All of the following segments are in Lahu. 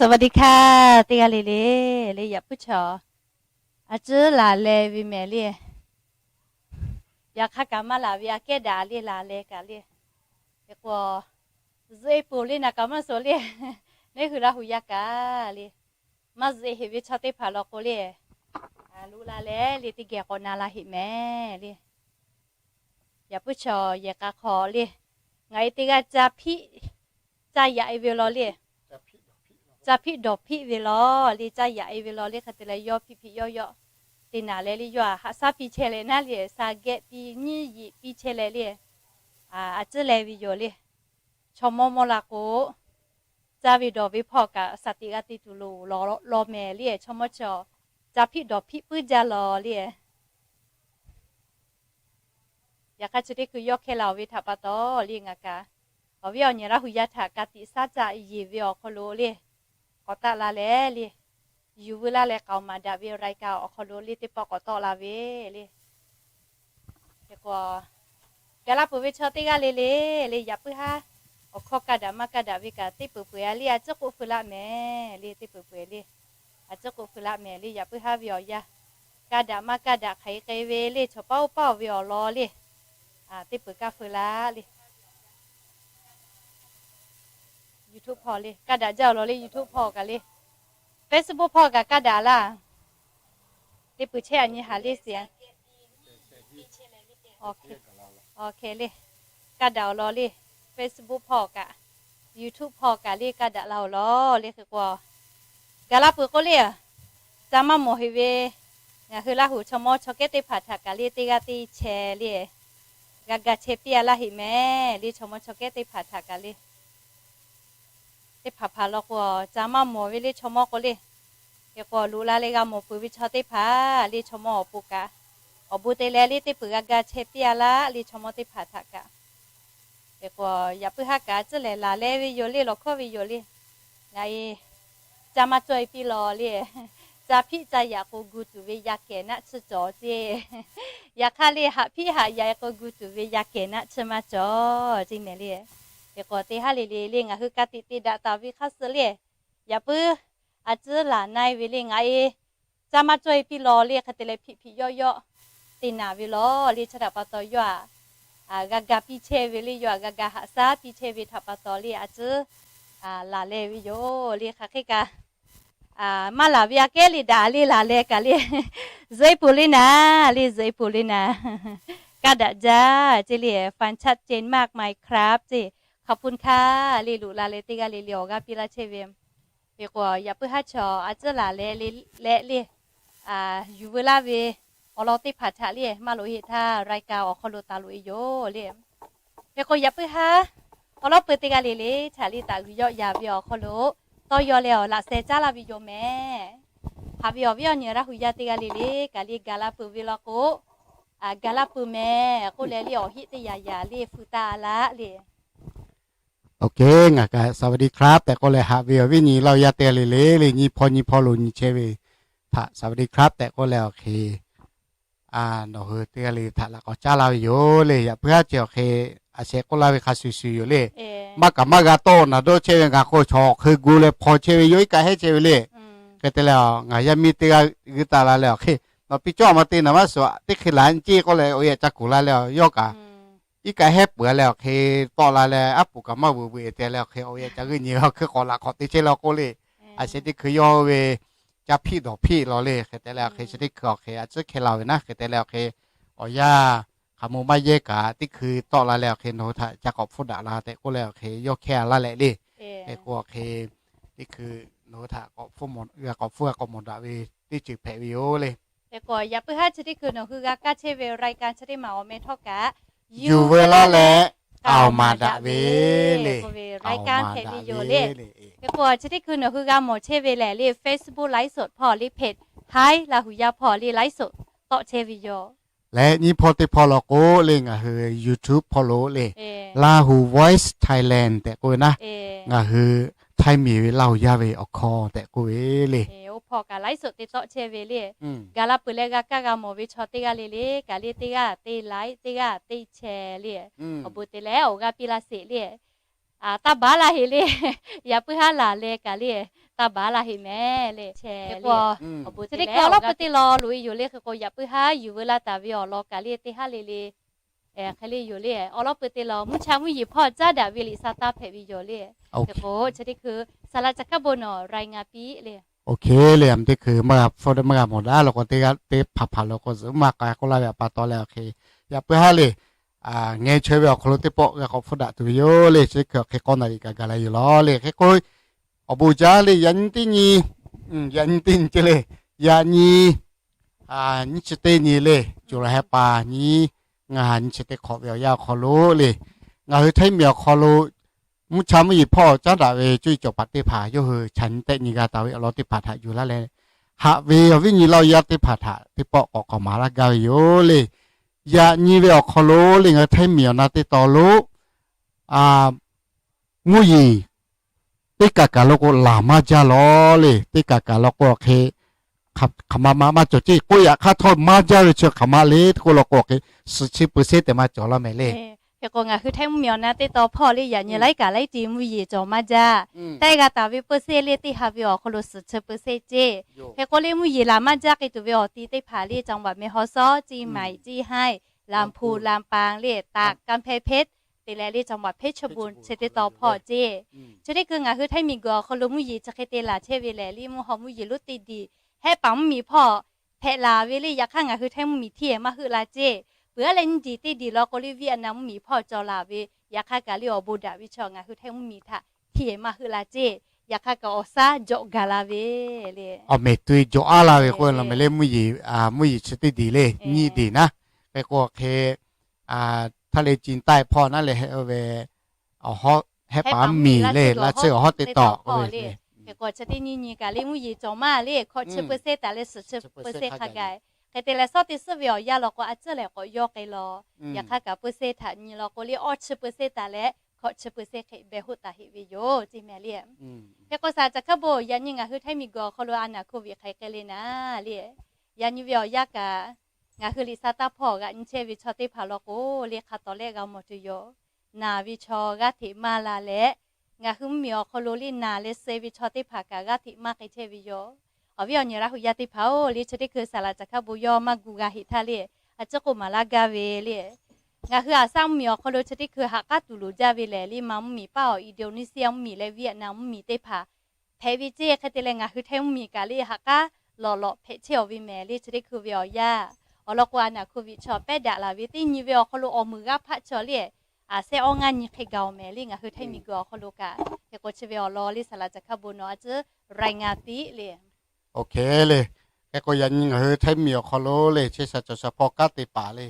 สวัสดีค่ะ teˇ g'aˇ le le, le yaꞈ puiˉ chaw, a ciˉ laˬ leh ve mehˍ le. Yaꞈ hk'aˇ kaꞈ maˇ laˬ ve aꞈ kehˉ daꞈ le laˬ leh kaꞈ le. Hk'e k'o, zuhꞈ e poˬ le naˍ kaꞈ maˇ suhˍ le, neˇ hui Laˇ hu yaˇ kaꞈ le, maˇ zuhꞈ e heˍ ve chaw teˇ hpaˍ law k'o le, luꞈ la leh le teˇ geh k'awꞈ na la heˍ mehˍ le. Yaꞈ puiˉ chaw yehˬ k'a hk'aw le, ngaˬ e teˇ g'aˇ ca hpiˆ ca yaꞈ e ve law le, ca hpiˆ dawˬ hpiˆ ve law le, ca yaꞈ e ve law le, hk'e te leh yawˇ hpiˆ hpiˆ yawˇ yawˇ te naˍ leh le, yawˇ aꞈ haꞈ shaˉ piˇ chehˇ leh naˉ le, sa geh piˇ nyiˇ yiꞈ piˇ chehˇ leh le, a ciˉ leh ve yoˬ le. Chaw mawˇ mawˇ la k'o, caˇ ve dawˬ ve hpawˇ kaꞈ saˍ tiꞈ g'a te tuˬ loˬ law mehˍ le, chaw mawˇ chaw ca hpiˆ dawˬ hpiˆ puiˉ jaˇ law le. Yaꞈ hk'aˇ chi teˇ hkui yawˇ hkeh la-oˬ ve htaꞈ pa taw le ngaˬ kaꞈ, awˬ viˉ awˬ nyi Laˇ hu yaˇ htaꞈ ka tiꞈ shaˉ caˆ yeˬ ve awˬ hk'aw lo le, k'awꞈ taˆ la leh le, yuˬ veu laˇ leh k'aoˍ maˍ daꞈ ve รายการ awˬ hk'aw lo le teˇ pawˆ k'awꞈ tawˆ la ve le. Hk'e k'o, gaˬ laˇ peuˬ ve chaw teˇ g'aˇ le le, le yaꞈ puiˉ haˉ awˬ hkawˇ ka daꞈ maˇ ka daꞈ ve kaꞈ teˇ peuˬ peuˬ a le, a ciˉ k'oˆ feu laˆ mehˍ le, teˇ peuˬ peuˬ le, a ciˉ k'oˆ feu laˆ mehˍ le. Yaꞈ puiˉ haˉ ve awˬ yanˇ ka daꞈ maˇ ka daꞈ hk'aˬ hk'e k'ai ve le, chaw paˉ oˇ paˉ-oˬ ve awˬ lawn le, teˇ peuˬ kaˇ feu laˆ le. YouTube hpawˇ le ka daꞈ jaˇ awˬ lawn le, YouTube hpawˇ kaꞈ le, Facebook hpawˇ kaꞈ ka daꞈ laˇ. Teˇ peuˬ chehˇ a nyi haˍ le siˍ a. Awˬ hk'e le, ka daꞈ awˬ lawn le, Facebook hpawˇ kaꞈ, YouTube hpawˇ kaꞈ le ka daꞈ la awˬ lawn le. Hk'e k'o, gaˬ laˇ peuˬ k'oˆ le, ca maˇ mawˬ heˍ ve ngaˬ hui Laˇ hu chaw mawˇ chaw kehˉ teˇ hpaˍ htaꞈ kaꞈ le teˇ g'aˇ teˇ chehˇ le, g'a ga chehˇ piˇ a laˇ heˍ mehˍ le, chaw mawˇ chaw kehˉ teˇ hpaˍ htaꞈ kaꞈ le. Teˇ hpaˍ hpaˍ law k'o, ca maˇ mawˬ ve le chaw mawˇ k'o le. Hk'e k'o, loꞈ la leh g'a mawˬ peuˬ ve chaw teˇ hpaˍ le chaw mawˇ awˬ pon kaꞈ, awˬ bon te leh le teˇ peuˬ g'a ga chehˇ piˇ a laˇ le chaw mawˇ teˇ hpaˍ htaꞈ kaꞈ. Hk'e k'o, yaꞈ puiˉ haˉ kaꞈ a ciˉ lehˬ laˬ leh ve yoˬ le, lawˬ hkawˇ ve yoˬ le. Ngaˬ e ca maˇ cawˇ e piˇ law le, ca hpiˆ ca yaꞈ k'o gu tuˬ ve yaˇ kehˬ naˆ tsuhˇ cawˬ ceˇ. Yaꞈ hk'aˇ le haꞈ hpiˆ haꞈ yaꞈ e k'o gu tuˬ ve yaˇ kehˬ naˆ tsuhˇ maˇ cawˬ ceˇ mehˍ le. Hk'e k'o, teˇ haˉ le le le ngaˬ hui ka tiꞈ te daꞈ taˍ ve hk'a suh le, yaꞈ puiˉ a ciˉ laˬ na e ve le ngaˬ e ca maˇ cawˇ e piˇ law le, hk'e te leh hpiꞈ hpiꞈ yawˆ yawˆ te naˍ ve law le, chi htaꞈ pa taw yawˇ aꞈ g'a ga piˇ chehˇ ve le, yawˇ aꞈ g'a ga haꞈ shaˉ piˇ chehˇ ve htaꞈ pa taw le a ciˉ laˬ leh ve yoˬ le. Hk'aˬ hk'e kaꞈ maˇ laˬ ve aꞈ kehˉ le daꞈ le laˬ leh kaꞈ le, zuhꞈ e poˬ le naˍ le, zuhꞈ e poˬ le naˍ. Ka daꞈ jaˇ ceˇ le, ฟังชัดเจนมากมายครับ ceˇ. ขอบคุณค่ะ le loꞈ la leh teˇ g'aˇ le le awˬ g'aˇ piˇ laˇ chehˇ ve. Hk'e k'o, yaꞈ puiˉ haˉ chaw a ciˉ laˬ leh le leh le, yuˬ veu laˇ ve awˬ lawn teˇ hpaˍ htaꞈ le maˇ loꞈ e heˆ htaˇ รายการ awˬ hk'aw lo taˍ loꞈ e yoˬ le. Hk'e k'o, yaꞈ puiˉ haˉ awˬ lawn peu teˇ g'aˇ le le htaꞈ le taˍ g'uiˬ yawˆ yan ve awˬ hk'aw lo tawˇ yaw leh awˬ laꞈ sheh caˉ laˇ ve yoˬ mehˍ. Haꞈ ve awˬ viˉ awˬ nyi Laˇ hu yaˇ teˇ g'aˇ le le kaꞈ le gaˬ la peuˬ ve law k'o, gaˬ la peuˬ mehˍ k'oˆ leh le awˬ heˆ teˇ yaꞈ yaꞈ le feu taˇ laˇ le. โอเค ngaˬ kaꞈ สวัสดีครับ tehꞈ k'oˆ leh haꞈ ve awˬ viˉ nyi Laˇ hu yaˇ teˇ g'aˇ le le le nyi hpawˇ nyi hpawˇ lo nyi chehˇ ve htaꞈ สวัสดีครับ tehꞈ k'oˆ leh awˬ hk'e nawˬ hui teˇ g'aˇ le htaꞈ laꞈ k'awꞈ caˉ laˇ ve yoˬ le. Yaꞈ puiˉ haˉ ceh awˬ hk'e a sheh k'oˆ laˇ ve hk'a shuˍ shuˍ yoˬ le. Maˇ kaꞈ maˇ g'a tawˆ naˍ dawˇ chehˇ ve ngaˬ k'o chaw awˬ hk'e gu leh hpaw chehˇ ve yoˬ, iˉ kaˆ hehˉ chehˇ ve le. Hk'e te leh ngaˬ yaˇ miˇ teˇ g'aˇ g'uiˇ taˍ la leh awˬ hk'e nawˬ piˇ cawˇ maˇ te naˍ maˇ suhˍ teˇ hk'e laˬ nyi ceˇ k'oˆ leh awˬ yaꞈ ca kuˬ la leh yawˇ kaꞈ iˉ kaˆ hehˉ peuˬ leh awˬ hk'e tawˆ la leh aˉ poꞈ kaꞈ maˇ veuꞈ veuꞈ te leh awˬ hk'e awˬ yaꞈ ca g'uiˇ nyi ve awˬ hk'e k'awꞈ laꞈ k'awꞈ te chehˇ le k'oˆ le. A sheh teˇ hkui yawˇ ve ca hpiˆ dawˬ hpiˆ law le. Hk'e te leh awˬ hk'e sheh teˇ hkui awˬ hk'e a ciˉ hkeh la ve naˉ. Hk'e te leh awˬ hk'e awˬ yaˇ hk'aˬ mo maˇ yehˇ kaꞈ teˇ hkui tawˆ la leh awˬ hk'e nawˬ hui htaꞈ ca k'awꞈ hpfuhˇ daꞈ la tehꞈ k'oˆ leh awˬ hk'e yawˇ hkeh laˇ leh le. Hk'e k'o awˬ hk'e teˇ hkui nawˬ hui htaꞈ k'awꞈ hpfuhˇ g'a k'awꞈ hpfuhˇ g'a k'awꞈ mawˬ daꞈ ve teˇ ceuˬ hpehꞈ ve yoˬ le. Hk'e k'o yaꞈ puiˉ haˉ chi teˇ hkui nawˬ hui g'a kaˇ chehˇ ve รายการ chi teˇ maˬ awˬ meh htawˇ kaꞈ yuˬ veu laˇ leh k'aoˍ maˍ daꞈ ve le. รายการ hpehꞈ ve yoˬ le. Hk'e k'o chi teˇ hkui nawˬ hui g'a mawˬ chehˇ ve lehˬ le Facebook ไลฟ์สด hpawˇ le เพจ Htaiˇ Laˇ hu yaˇ hpawˇ le ไลฟ์สด tawˆ chehˇ ve yoˬ. Leh nyi hpawˇ teˇ hpawˇ law k'o le ngaˬ hui YouTube hpawˇ lo le Lahu Voice Thailand tehꞈ k'oˆ ve naˉ, ngaˬ hui Htaiˇ miˬ ve Laˇ hu yaˇ ve awˬ hkawˇ tehꞈ k'oˆ ve le. Oˇ hpawˇ kaꞈ ไลฟ์สด te tawˆ chehˇ ve le. Gaˬ la peuˬ leh g'a kaˇ g'a mawˬ ve chaw teˇ g'aˇ le le kaꞈ le teˇ g'aˇ teˇ ไลค์ teˇ g'aˇ teˇ แชร์ le awˬ bon te leh awˬ g'aˇ piˇ laˇ sheˍ le. Taˇ baˬ laˇ heˆ le. Yaꞈ puiˉ haˉ laˬ leh kaꞈ le taˇ baˬ laˇ heˆ mehˍ le. Chi teˇ hk'awꞈ awˬ bon te leh awˬ lawˉ peu te lawˬ loꞈ e yoˬ le. Hk'e k'o yaꞈ puiˉ haˉ yuˬ veu laˇ taˍ ve awˬ lawn kaꞈ le teˇ haˉ le le, hk'e le yoˬ le. Awˬ lawˉ peu te lawˬ mvuhˇ cha mvuhˇ yeˬ hpawˇ caˉ daꞈ ve liꞈ sa taˇ hpehꞈ ve yoˬ le. Hk'e k'o chi teˇ hkui saˍ laꞈ ca hk'aˇ bon nawˬ รายงาน piˇ le. Oˇ hk'e le, a teˇ hkui maˇ g'a hpfuhˇ maˇ g'a mawˬ daꞈ law k'o, teˇ hpaˍ hpaˍ lo k'o zuhꞈ maˇ k'ai k'oˆ laˇ ve pa taw leh awˬ hk'e, yaꞈ puiˉ haˉ le, ngeh chaweh ve awˬ hk'aw lo teˇ pawˆ g'a k'awꞈ hpfuhˇ daꞈ tuˬ ve yoˬ le. Chi teˇ hkui awˬ hk'e k'awˇ na liꞈ kaꞈ gaˬ la yoˬ law le. Hk'e k'o awˬ bon jaˇ le, yaꞈ nyi teˇ nyi, yaꞈ nyi teˇ nyi ceh le, yaꞈ nyi nyiˇ chi teˇ nyi le, July ha pa nyi, ngaˬ ha nyi chi teˇ hk'awꞈ ve awˬ yanˇ awˬ hk'aw lo le, ngaˬ hui Htaiˇ miˬ awˬ hk'aw lo mvuhˇ cha mvuhˇ yeˬ hpawˇ caˉ daꞈ ve cuˇ yiˍ cawˬ paˍ teˇ hpaˍ yawˇ hui chaꞈ nyi tehˆ nyi g'a taˍ ve awˬ lawn teˇ hpaˍ htaꞈ yuˬ laˇ leh, haꞈ ve awˬ viˉ nyi laˇ yaˇ teˇ hpaˍ htaꞈ teˇ pawˆ k'awꞈ k'awꞈ maˍ laˇ gaˇ ve yoˬ le. Yaꞈ nyi ve awˬ hk'aw lo le ngaˬ hui Htaiˇ miˬ awˬ na teˇ tawn lo mvuhˇ yeˬ teˇ kaˬ kaˬ lo k'o laˬ maˇ jaˇ law le. Teˇ kaˬ kaˬ lo k'o awˬ hk'e hk'aˬ ma ma maˇ cawˬ ceˇ k'oˆ, yaꞈ hk'aˇ htawˇ maˇ jaˇ ve chi hk'aˬ ma le k'oˆ law k'o awˬ hk'e suhˍ chi เปอร์เซ็นต์ tehꞈ maˇ cawˬ laˇ mehˍ le. Hk'e k'o ngaˬ hui Htaiˇ mvuhˇ miˬ awˬ na teˇ tawn hpawˇ le yaꞈ nyi laiˉ kaꞈ laiˉ ti mvuhˇ yeˬ cawˬ maˇ jaˇ. Tehˆ g'a taˍ ve เปอร์เซ็นต์ le teˇ ha ve awˬ hk'aw lo suhˍ chi เปอร์เซ็นต์ ceˇ. Hk'e k'o le mvuhˇ yeˬ laˬ maˇ jaˇ k'ai tuˬ ve awˬ ti teˇ hpaˍ le จังหวัดแม่ฮ่องสอน เชียงใหม่ เชียงราย ลำพูน ลำปาง le ตาก กำแพงเพชร te leh le จังหวัดเพชรบูรณ์ chi teˇ tawn hpawˇ ceˇ. Chi teˇ hkui ngaˬ hui Htaiˇ miˬ guiˬ awˬ hk'aw lo mvuhˇ yeˬ chi hk'e te laˬ chehˇ ve lehˬ le mvuhˇ haw mvuhˇ yeˬ lonˉ teˇ diˬ hehˆ paˍ mvuhˇ miˬ hpawˇ hpehꞈ laˬ ve le. Yaꞈ hk'aˇ ngaˬ hui Htaiˇ mvuhˇ miˬ htiˇ e maˇ heuˆ la ceˇ. Peuˬ aˉ leh nyiˇ diˬ teˇ diˬ law k'o le Vietnam mvuhˇ miˬ hpawˇ cawˬ laˬ ve, yaꞈ hk'aˇ kaꞈ le awˬ bon daꞈ ve chaw ngaˬ hui Htaiˇ mvuhˇ miˬ htaꞈ htiˇ e maˇ heuˆ la ceˇ. Yaꞈ hk'aˇ kaꞈ awˬ shaˉ jawꞈ gaˬ la ve le. Awˬ mehˍ tuˬ jawꞈ aˉ la ve k'oˆ ve law mehˍ le mvuhˇ yeˬ, mvuhˇ yeˬ chi teˇ diˬ le nyiˇ diˬ naˉ. Hk'e k'o hk'e htaˇ le จีนใต้ hpawˇ naˉ leh hehˆ ve awˬ hawˉ hehˆ paˍ mvuhˇ miˬ le laˇ tsuhˇ awˬ hawˉ teˇ tawn k'oˆ ve le. Hk'e k'o chi teˇ nyiˇ nyi kaꞈ le mvuhˇ yeˬ cawˬ maˇ le hkawꞈ chi เปอร์เซ็นต์ taˍ leh suhˍ chi เปอร์เซ็นต์ hk'a gaˬ. Hk'e te leh shawˉ teˇ suhˉ ve awˬ yanˇ law k'o a tcuhˉ lehˬ k'awꞈ yawˇ k'ai law. Yaꞈ hk'aˇ kaꞈ เปอร์เซ็นต์ htaꞈ nyi law k'o le awˇ chi เปอร์เซ็นต์ taˍ leh hkawꞈ chi เปอร์เซ็นต์ hk'e beh hoˆ taˍ heˆ ve yoˬ ceˇ mehˍ le. Hk'e k'o saˍ laꞈ ca hk'aˇ bon yaꞈ nyi ngaˬ hui Htaiˇ miˬ guiˬ awˬ hk'aw lo a naˍ โควิด hk'e k'ai le naˉ le. Yaꞈ nyi ve awˬ yanˇ kaꞈ ngaˬ hui liꞈ sa taˇ hpawˇ g'aꞈ nyi chehˇ ve chaw teˇ hpaˍ law k'o le hk'a tawˍ lehˆ g'a mawˬ tuˬ yoˬ. Naˬ ve chaw g'aˇ hteꞈ maˇ la leh, ngaˬ hui mvuhˇ miˬ awˬ hk'aw lo le naˬ leh suh ve chaw teˇ hpaˍ kaꞈ g'aˇ hteꞈ maˇ k'ai chehˇ ve yoˬ. Awˬ viˉ awˬ nyi Laˇ huˍ yaˇ teˇ hpaˍ-oˬ, le chi teˇ hkui saˍ laꞈ ca hk'aˇ bon yawˇ maˇ gu g'a heˆ htaˇ le, a ciˉ k'oˆ maˍ laˇ gaˇ ve le. Ngaˬ hui aˬ saˉ mvuhˇ miˬ awˬ hk'aw lo chi teˇ hkui ha k'aˉ tuˬ loˍ jaˇ ve lehˬ le ma mvuhˇ miˬ paˇ awˬ Indonesia mvuhˇ miˬ leh Vietnam mvuhˇ miˬ teˇ hpaˍ hpehꞈ ve ceˇ. Hk'e te leh ngaˬ hui Htaiˇ mvuhˇ miˬ kaꞈ le ha k'aˉ lawꞈ lawꞈ hpehꞈ chehˇ awˬ ve mehˍ le chi teˇ hkui ve awˬ yanˇ. Awˬ lawn k'o a naˍ โควิด chaw pehˉ daꞈ laˬ ve teˇ nyi ve awˬ hk'aw lo awˬ meuˍ g'aˇ hpaˆ chaw le aˬ sehˉ awˇ ngaˇ nyi hk'e gaˬ awˬ mehˍ le ngaˬ hui Htaiˇ miˬ guiˬ awˬ hk'aw lo kaꞈ. Hk'e k'o chi ve awˬ lawn le saˍ laꞈ ca hk'aˇ bon nawˬ a ciˉ รายงาน piˇ le. Oˇ hk'e le. Hk'e k'o yaꞈ nyi ngaˬ hui Htaiˇ miˬ awˬ hk'aw lo le chehˇ sha cawˬ sha hpawˇ kanˉ te paˍ le,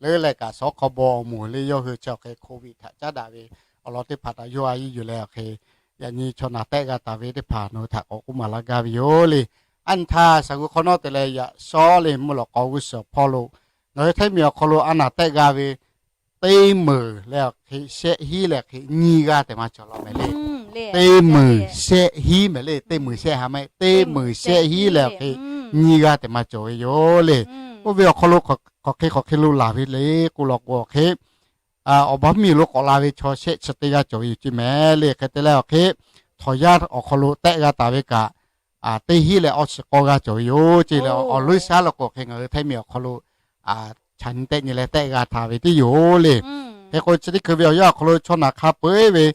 leuˉ leh kaꞈ sawˉ hk'aw bon awˬ moˍ le yawˇ hui chi awˬ hk'e โควิด htaꞈ caˉ daꞈ ve awˬ lawn teˇ hpaˍ htaꞈ yawˇ a yiˇ yuˬ leh awˬ hk'e yaꞈ nyi chaw naˬ tehˆ g'a taˍ ve teˇ hpaˍ nawˬ hui htaꞈ k'awꞈ k'oˆ maˍ laˇ gaˇ ve yoˬ le. Aˉ nyi htaˇ shaˍ g'uiˬ hk'awꞈ nawˉ te leh yaꞈ shawˉ le mvuhˇ lawꞈ k'aw g'uˇ suhˍ hpawˇ lo ngaˬ hui Htaiˇ miˬ awˬ hk'aw lo a naˬ tehˆ g'a ve teˇ meunˍ leh awˬ hk'e shehˆ hiˉ leh awˬ hk'e nyiˇ g'aˇ tehꞈ maˇ cawˬ law mehˍ le. Teˇ meunˍ shehˆ hiˉ mehˍ le, teˇ meunˍ shehˆ ha mehˍ, teˇ meunˍ shehˆ hiˉ leh awˬ hk'e nyiˇ g'aˇ tehꞈ maˇ cawˬ ve yoˬ le. Oˇ ve awˬ hk'aw lo hk'aˬ hk'e hk'aˬ hk'e lo laˬ ve le k'oˆ law k'o awˬ hk'e, awˬ baˬ mvuhˇ miˬ lo k'awꞈ la ve chaw shehˆ chi teˇ g'aˇ cawˬ ve yoˬ ceˇ mehˍ le. Hk'e te leh awˬ hk'e htawnˍ yaˇ awˬ hk'aw lo tehˆ g'a taˍ ve kaꞈ teˇ hiˉ leh awˇ chi k'awˇ g'aˇ cawˬ ve yoˬ ceˇ le. Awˬ leuˉ shaˉ law k'o hk'e ngaˬ hui Htaiˇ miˬ awˬ hk'aw lo chaꞈ nyi tehˆ nyi leh tehˆ g'a taˍ ve teˇ yoˬ le. Hk'e k'o chi teˇ hkui ve awˬ yanˇ awˬ hk'aw lo chaw naˬ hk'a peu-eˬ ve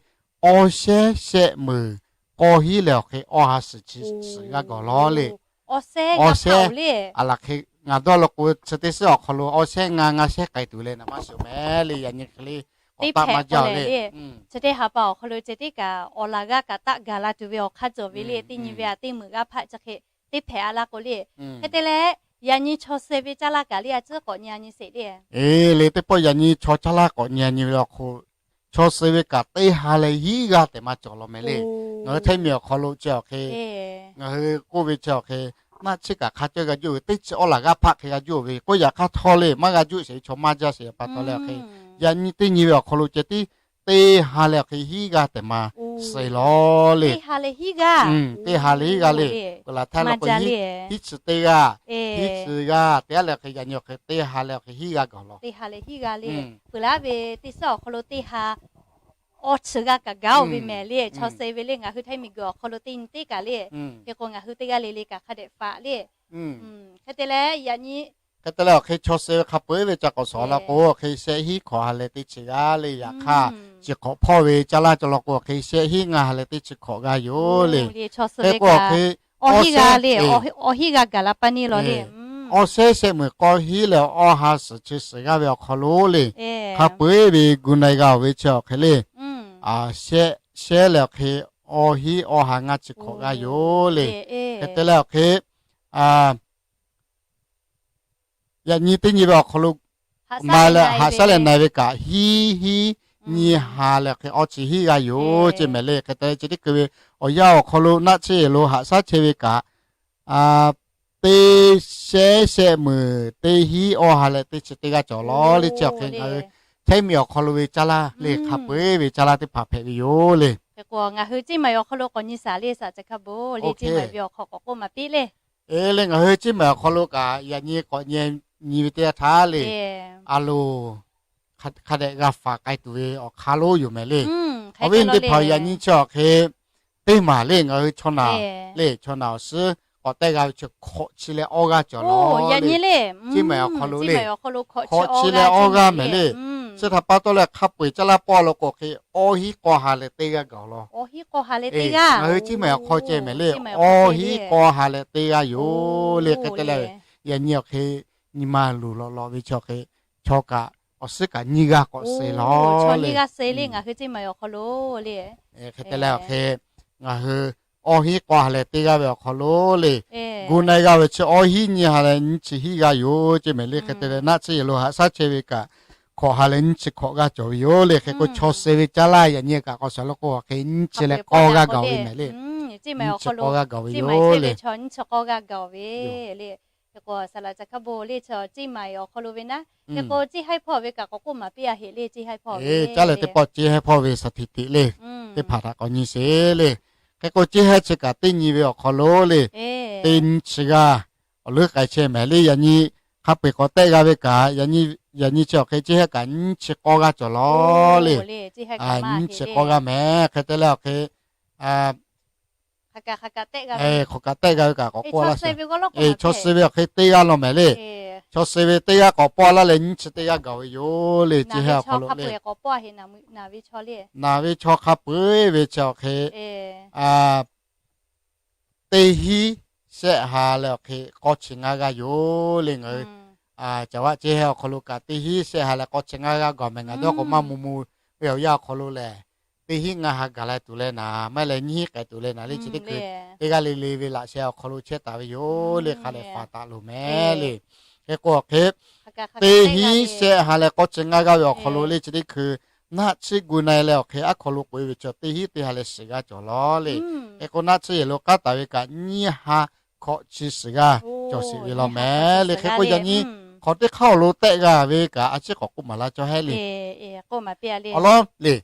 awˇ shehˉ shehˆ meunˍ k'awˇ hiˉ leh awˬ hk'e awˇ ha suhˍ chi suhˍ g'aˇ gawˬ law le. Awˇ shehˉ a laˬ hk'e ngaˬ dawˇ law k'o chi teˇ suhˉ awˬ hk'aw lo awˇ shehˉ ngaˇ ngaˇ shehˉ k'ai tuˬ leh naˬ maˇ shuˍ mehˍ le. Yaꞈ nyi hk'e le k'awꞈ taˆ maˇ jaˇ le. Chi teˇ ha pa awˬ hk'aw lo ceh tiˉ kaꞈ awˬ laˬ g'aˇ kaꞈ taˆ gaˬ la tuˬ ve awˬ hk'aˇ cawˬ ve le. Teˇ nyi ve aˬ teˇ meunˍ g'aˇ hpaˆ chi hk'e teˇ hpehꞈ a laˇ k'o le. Hk'e te leh yaꞈ nyi chaw suh ve caˇ laˇ kaꞈ le a ciˉ k'awꞈ nyi a nyi sheˍ le. Eˬ le teˇ pawˆ yaꞈ nyi chaw caˇ laˇ k'awꞈ nyi a nyi ve awˬ hk'aw chaw suh ve kaꞈ teˇ ha leh hiˉ g'aˇ tehꞈ maˇ cawˬ law mehˍ le. Ngaˬ hui Htaiˇ miˬ awˬ hk'aw lo ceh awˬ hk'e ngaˬ hui k'oˆ ve chi awˬ hk'e naˆ chiˇ kaꞈ hk'a cawˇ g'a juˇ ve teˇ chi awˇ laˬ g'aˇ hpaˆ hk'e g'a juˇ ve k'oˆ yaꞈ hk'aˇ htawˇ le maˇ g'a juˇ sheˍ ve chaw maˇ jaˇ sheˍ pa taw leh awˬ hk'e yaꞈ nyi teˇ nyi ve awˬ hk'aw lo ceh tiˉ teˇ ha leh awˬ hk'e hiˉ g'aˇ tehꞈ maˇ suh law le. Teˇ ha leh hiˉ g'aˇ le. K'o laˬ htaˇ law k'o hiˉ chi teˇ g'aˇ, hiˉ chi g'aˇ teˇ g'aˇ leh awˬ hk'e yaꞈ nyi awˬ hk'e teˇ ha leh awˬ hk'e hiˉ g'aˇ gawˬ law. Teˇ ha leh hiˉ g'aˇ le. Peuˬ laˇ ve teˇ suhˉ awˬ hk'aw lo teˇ ha k'aw chi g'a kaꞈ gaˬ-oˬ ve mehˍ le. Chaw suh ve le ngaˬ hui Htaiˇ miˬguiˬ awˬ hk'aw lo teˇ nyi teˇ kaꞈ le. Hk'e k'o ngaˬ hui teˇ g'aˇ le le kaꞈ hk'a dehꞈ faꞈ le. Hk'e te leh yaꞈ nyi, hk'e te leh awˬ hk'e chaw suh ve hk'a peu-eˬ ve ca k'awꞈ suhˍ law k'o, awˬ hk'e shehˆ hinˉ hkawꞈ ha leh teˇ chi g'aˇ le. Yaꞈ hk'aˇ, chi hk'awꞈ hpawˇ ve caˇ laˇ cawˬ law k'o, awˬ hk'e shehˆ hinˉ ngaˇ ha leh teˇ chi hkawꞈ g'a yoˬ le. Hk'e k'o awˬ hk'e awˬ hinˉ g'a le, awˬ hinˉ g'a gaˬ la pa neˇ law le. Awˬ shehˆ shehˆ meunˍ k'awˇ hinˉ leh awˬ ha suhˍ chi suhˍ g'aˇ ve awˬ hk'aw lo le, hk'a peu-eˬ ve gu na-e g'a-oˬ ve chi awˬ hk'e le, shehˆ, shehˆ leh awˬ hk'e awˬ hinˉ awˬ ha ngaˇ chi hkawꞈ g'a yoˬ le. Hk'e te leh awˬ hk'e yaꞈ nyi teˇ nyi ve awˬ hk'aw lo ma leh haꞈ shaˉ leh na-e ve kaꞈ, hinˉ hinˉ nyi ha leh awˬ hk'e awˬ chi hinˉ g'a yoˬ ce mehˍ le. Hk'e te leh chi teˇ hkui ve awˬ yanˇ awˬ hk'aw lo naˆ tsuhˇ yehˬ lo haꞈ shaˉ chehˇ ve kaꞈ, teˇ shehˆ shehˆ meunˍ teˇ hinˉ awˬ ha leh teˇ chi teˇ g'aˇ cawˬ law le. Chi awˬ hk'e ngaˬ hui Htaiˇ miˬ awˬ hk'aw lo ve caˇ laˇ le, hk'a peu-eˬ ve caˇ laˇ teˇ hpaˍ hpehꞈ ve yoˬ le. Hk'e k'o ngaˬ hui Ceˇ maiˍ awˬ hk'aw lo k'awꞈ nyi shaˍ le, shaˍ ca hk'a bon le, Ceˇ maiˍ ve awˬ hk'aw k'awꞈ k'oˆ maˍ piˇ le. Eˬ le, ngaˬ hui Ceˇ maiˍ awˬ hk'aw lo kaꞈ yaꞈ nyi k'awꞈ nyi ve teˇ yanˇ htaˇ le, a loˬ, hk'a dehꞈ g'a faˍ k'ai tuˬ ve awˬ hk'aˇ lonˉ yoˬ mehˍ le. Awˬ viˉ teˇ hpaˍ, yaꞈ nyi chi awˬ hk'e teˇ maˬ le, ngaˬ hui chaw naˬ le, chaw naˬ awˬ suhˉ k'awꞈ tehˆ g'a ve chi hkawꞈ chi leh awˇ g'aˇ cawˬ law le. Ceˇ maiˍ awˬ hk'aw lo le, hkawꞈ chi leh awˇ g'aˇ mehˍ le. Chi htaꞈ pa taw leh hk'a peu-eˬ caˇ laˇ pawˆ law k'o hk'e awˇ hinˉ k'awˇ ha leh teˇ g'aˇ gaˬ-oˬ law. Ngaˬ hui Ceˇ maiˍ awˬ hk'aw ceh mehˍ le, awˇ hinˉ k'awˇ ha leh teˇ g'aˇ yoˬ le. Hk'e te leh yaꞈ nyi awˬ hk'e nyi ma luˬ lawꞈ lawꞈ ve chi awˬ hk'e chaw kaꞈ awˬ suhˉ kaꞈ nyiˇ g'aˇ k'awꞈ suh law le. Hk'e te leh awˬ hk'e ngaˬ hui awˇ hinˉ k'awˇ ha leh teˇ g'aˇ ve awˬ hk'aw lo le, gu na-e g'a ve chi awˇ hinˉ nyi ha leh nyiˇ chi hinˉ g'aˇ yoˬ ce mehˍ le. Hk'e te leh naˆ tsuhˇ yehˬ lo haꞈ shaˉ chehˇ ve kaꞈ, hkawꞈ ha leh nyiˇ chi hkawꞈ g'aˇ cawˬ ve yoˬ le. Hk'e k'o chaw suh ve caˇ laˇ yaꞈ nyi kaꞈ k'awꞈ shaˍ law k'o, awˬ hk'e nyiˇ chi leh k'awˇ g'aˇ gaˬ ve mehˍ le. Nyiˇ chi k'awˇ g'aˇ gaˬ ve yoˬ le. Hk'e k'o saˍ laꞈ ca hk'a bon le, chi Ceˇ maiˍ awˬ hk'aw lo ve naˉ, hk'e k'o Ceˇ haiˉ hpawˇ ve kaꞈ k'awꞈ k'oˆ maˍ piˇ-a heꞈ le, Ceˇ haiˉ hpawˇ ve. Caˇ leh teˇ pawˆ Ceˇ haiˉ hpawˇ ve saˍ htiˍ tiꞈ le, teˇ hpaˍ htaꞈ k'awꞈ nyi sheˍ le. Hk'e k'o Ceˇ haiˉ chi kaꞈ teˇ nyi ve awˬ hk'aw lo le, teˇ nyiˇ chi g'aˇ awˬ leuˉ k'ai chehˇ mehˍ le. Yaꞈ nyi hk'a peu-eˬ k'awꞈ tehˆ g'a ve kaꞈ, yaꞈ nyi chi awˬ hk'e Ceˇ haiˉ kaꞈ nyiˇ chi k'awˇ g'aˇ cawˬ law le. Nyiˇ chi k'awˇ g'aˇ mehˍ. Hk'e te leh awˬ hk'e hk'awꞈ kaꞈ tehˆ g'a ve kaꞈ k'awꞈ k'oˆ laˇ sheˍ. Chaw suh ve awˬ hk'e teˇ g'aˇ law mehˍ le. Chaw suh ve teˇ g'aˇ k'awꞈ pawˆ laˇ leh nyiˇ chi teˇ g'aˇ gaˬ ve yoˬ le. Ceˇ haiˉ awˬ hk'aw lo le, naˬ ve chaw hk'a peu-eˬ ve chi awˬ hk'e teˇ hinˉ shehˆ ha leh awˬ hk'e k'awˇ chi ngaˇ g'aˇ yoˬ le. Ngaˬ hui caˍ vaˆ Ceˇ haiˉ awˬ hk'aw lo kaꞈ teˇ hinˉ shehˆ ha leh k'awˇ chi ngaˇ g'aˇ gaˬ mehˍ. Ngaˬ dawˇ k'o maˇ mu mu ve awˬ yanˇ awˬ hk'aw lo lehˬ, teˇ hinˉ ngaˇ ha gaˬ la tuˬ leh naˍ, maˇ heˆ leh nyiˇ hinˉ k'ai tuˬ leh naˍ le. Chi teˇ hkui teˇ g'aˇ le le ve laꞈ sheh awˬ hk'aw lo chehˇ taˍ ve yoˬ le. Hk'a lehˬ faˍ taˍ loˬ mehˍ le. Hk'e k'o awˬ hk'e teˇ hinˉ shehˆ ha leh k'awˇ chi ngaˇ g'aˇ ve awˬ hk'aw lo le, chi teˇ hkui naˆ tsuhˇ gu na-e leh awˬ hk'e aˉ hk'aw lo k'oꞈ-e ve chi teˇ hinˉ teˇ ha leh shiˍ g'aˇ cawˬ law le. Hk'e k'o naˆ tsuhˇ yehˬ lo k'aˉ taˍ ve kaꞈ nyiˇ ha hkawꞈ chi shiˍ g'aˇ cawˬ sheˍ ve law mehˍ le. Hk'e k'o yaꞈ nyi hk'awꞈ teˇ hk'aˇ awˬ lo tehˆ g'a ve kaꞈ a ciˉ k'awꞈ k'oˆ maˍ laˇ cawˇ hehˉ le. Awˬ lawn le,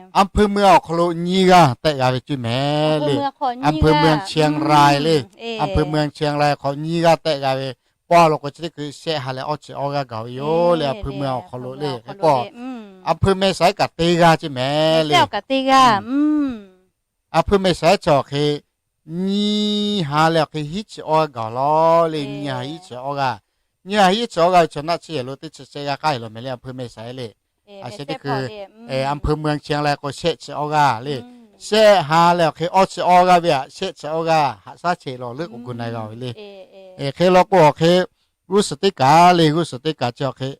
a mvuhˇ hpeuˇ mvuhˇ awˬ hk'aw lo nyiˇ g'aˇ tehˆ g'a ve ceˇ mehˍ le. A mvuhˇ mvuhˇ Chiang Rai le, a mvuhˇ mvuhˇ Chiang Rai hk'aw nyiˇ g'aˇ tehˆ g'a ve, pawˆ law k'o chi teˇ hkui shehˆ ha leh awˇ chi awˇ g'aˇ gaˬ ve yoˬ le. A mvuhˇ mvuhˇ awˬ hk'aw lo le. Hk'e k'o a mvuhˇ mehˍ saiˉ kaꞈ teˇ g'aˇ ceˇ mehˍ le. A mvuhˇ mehˍ saiˉ chi awˬ hk'e nyiˇ ha leh awˬ hk'e hiˉ chi awˇ g'aˇ gaˬ law le. Nyiˇ ha hiˉ chi awˇ g'aˇ, nyiˇ ha hiˉ chi awˇ g'aˇ ve chi naˆ tsuhˇ yehˬ lo teˇ chi shehˆ g'aˇ k'aˉ e law mehˍ le. A mvuhˇ mehˍ saiˉ le, a sheh teˇ hkui a mvuhˇ mvuhˇ Chiang Rai k'o shehˆ chi awˇ g'aˇ le. Shehˆ ha leh awˬ hk'e awˇ chi awˇ g'aˇ ve aꞈ shehˆ chi awˇ g'aˇ haꞈ shaˉ chehˇ law leuˉ k'o gu na-e g'a ve le. Hk'e law k'o awˬ hk'e g'uˇ suhˍ teˇ kaˬ le, g'uˇ suhˍ teˇ kaˬ chi awˬ hk'e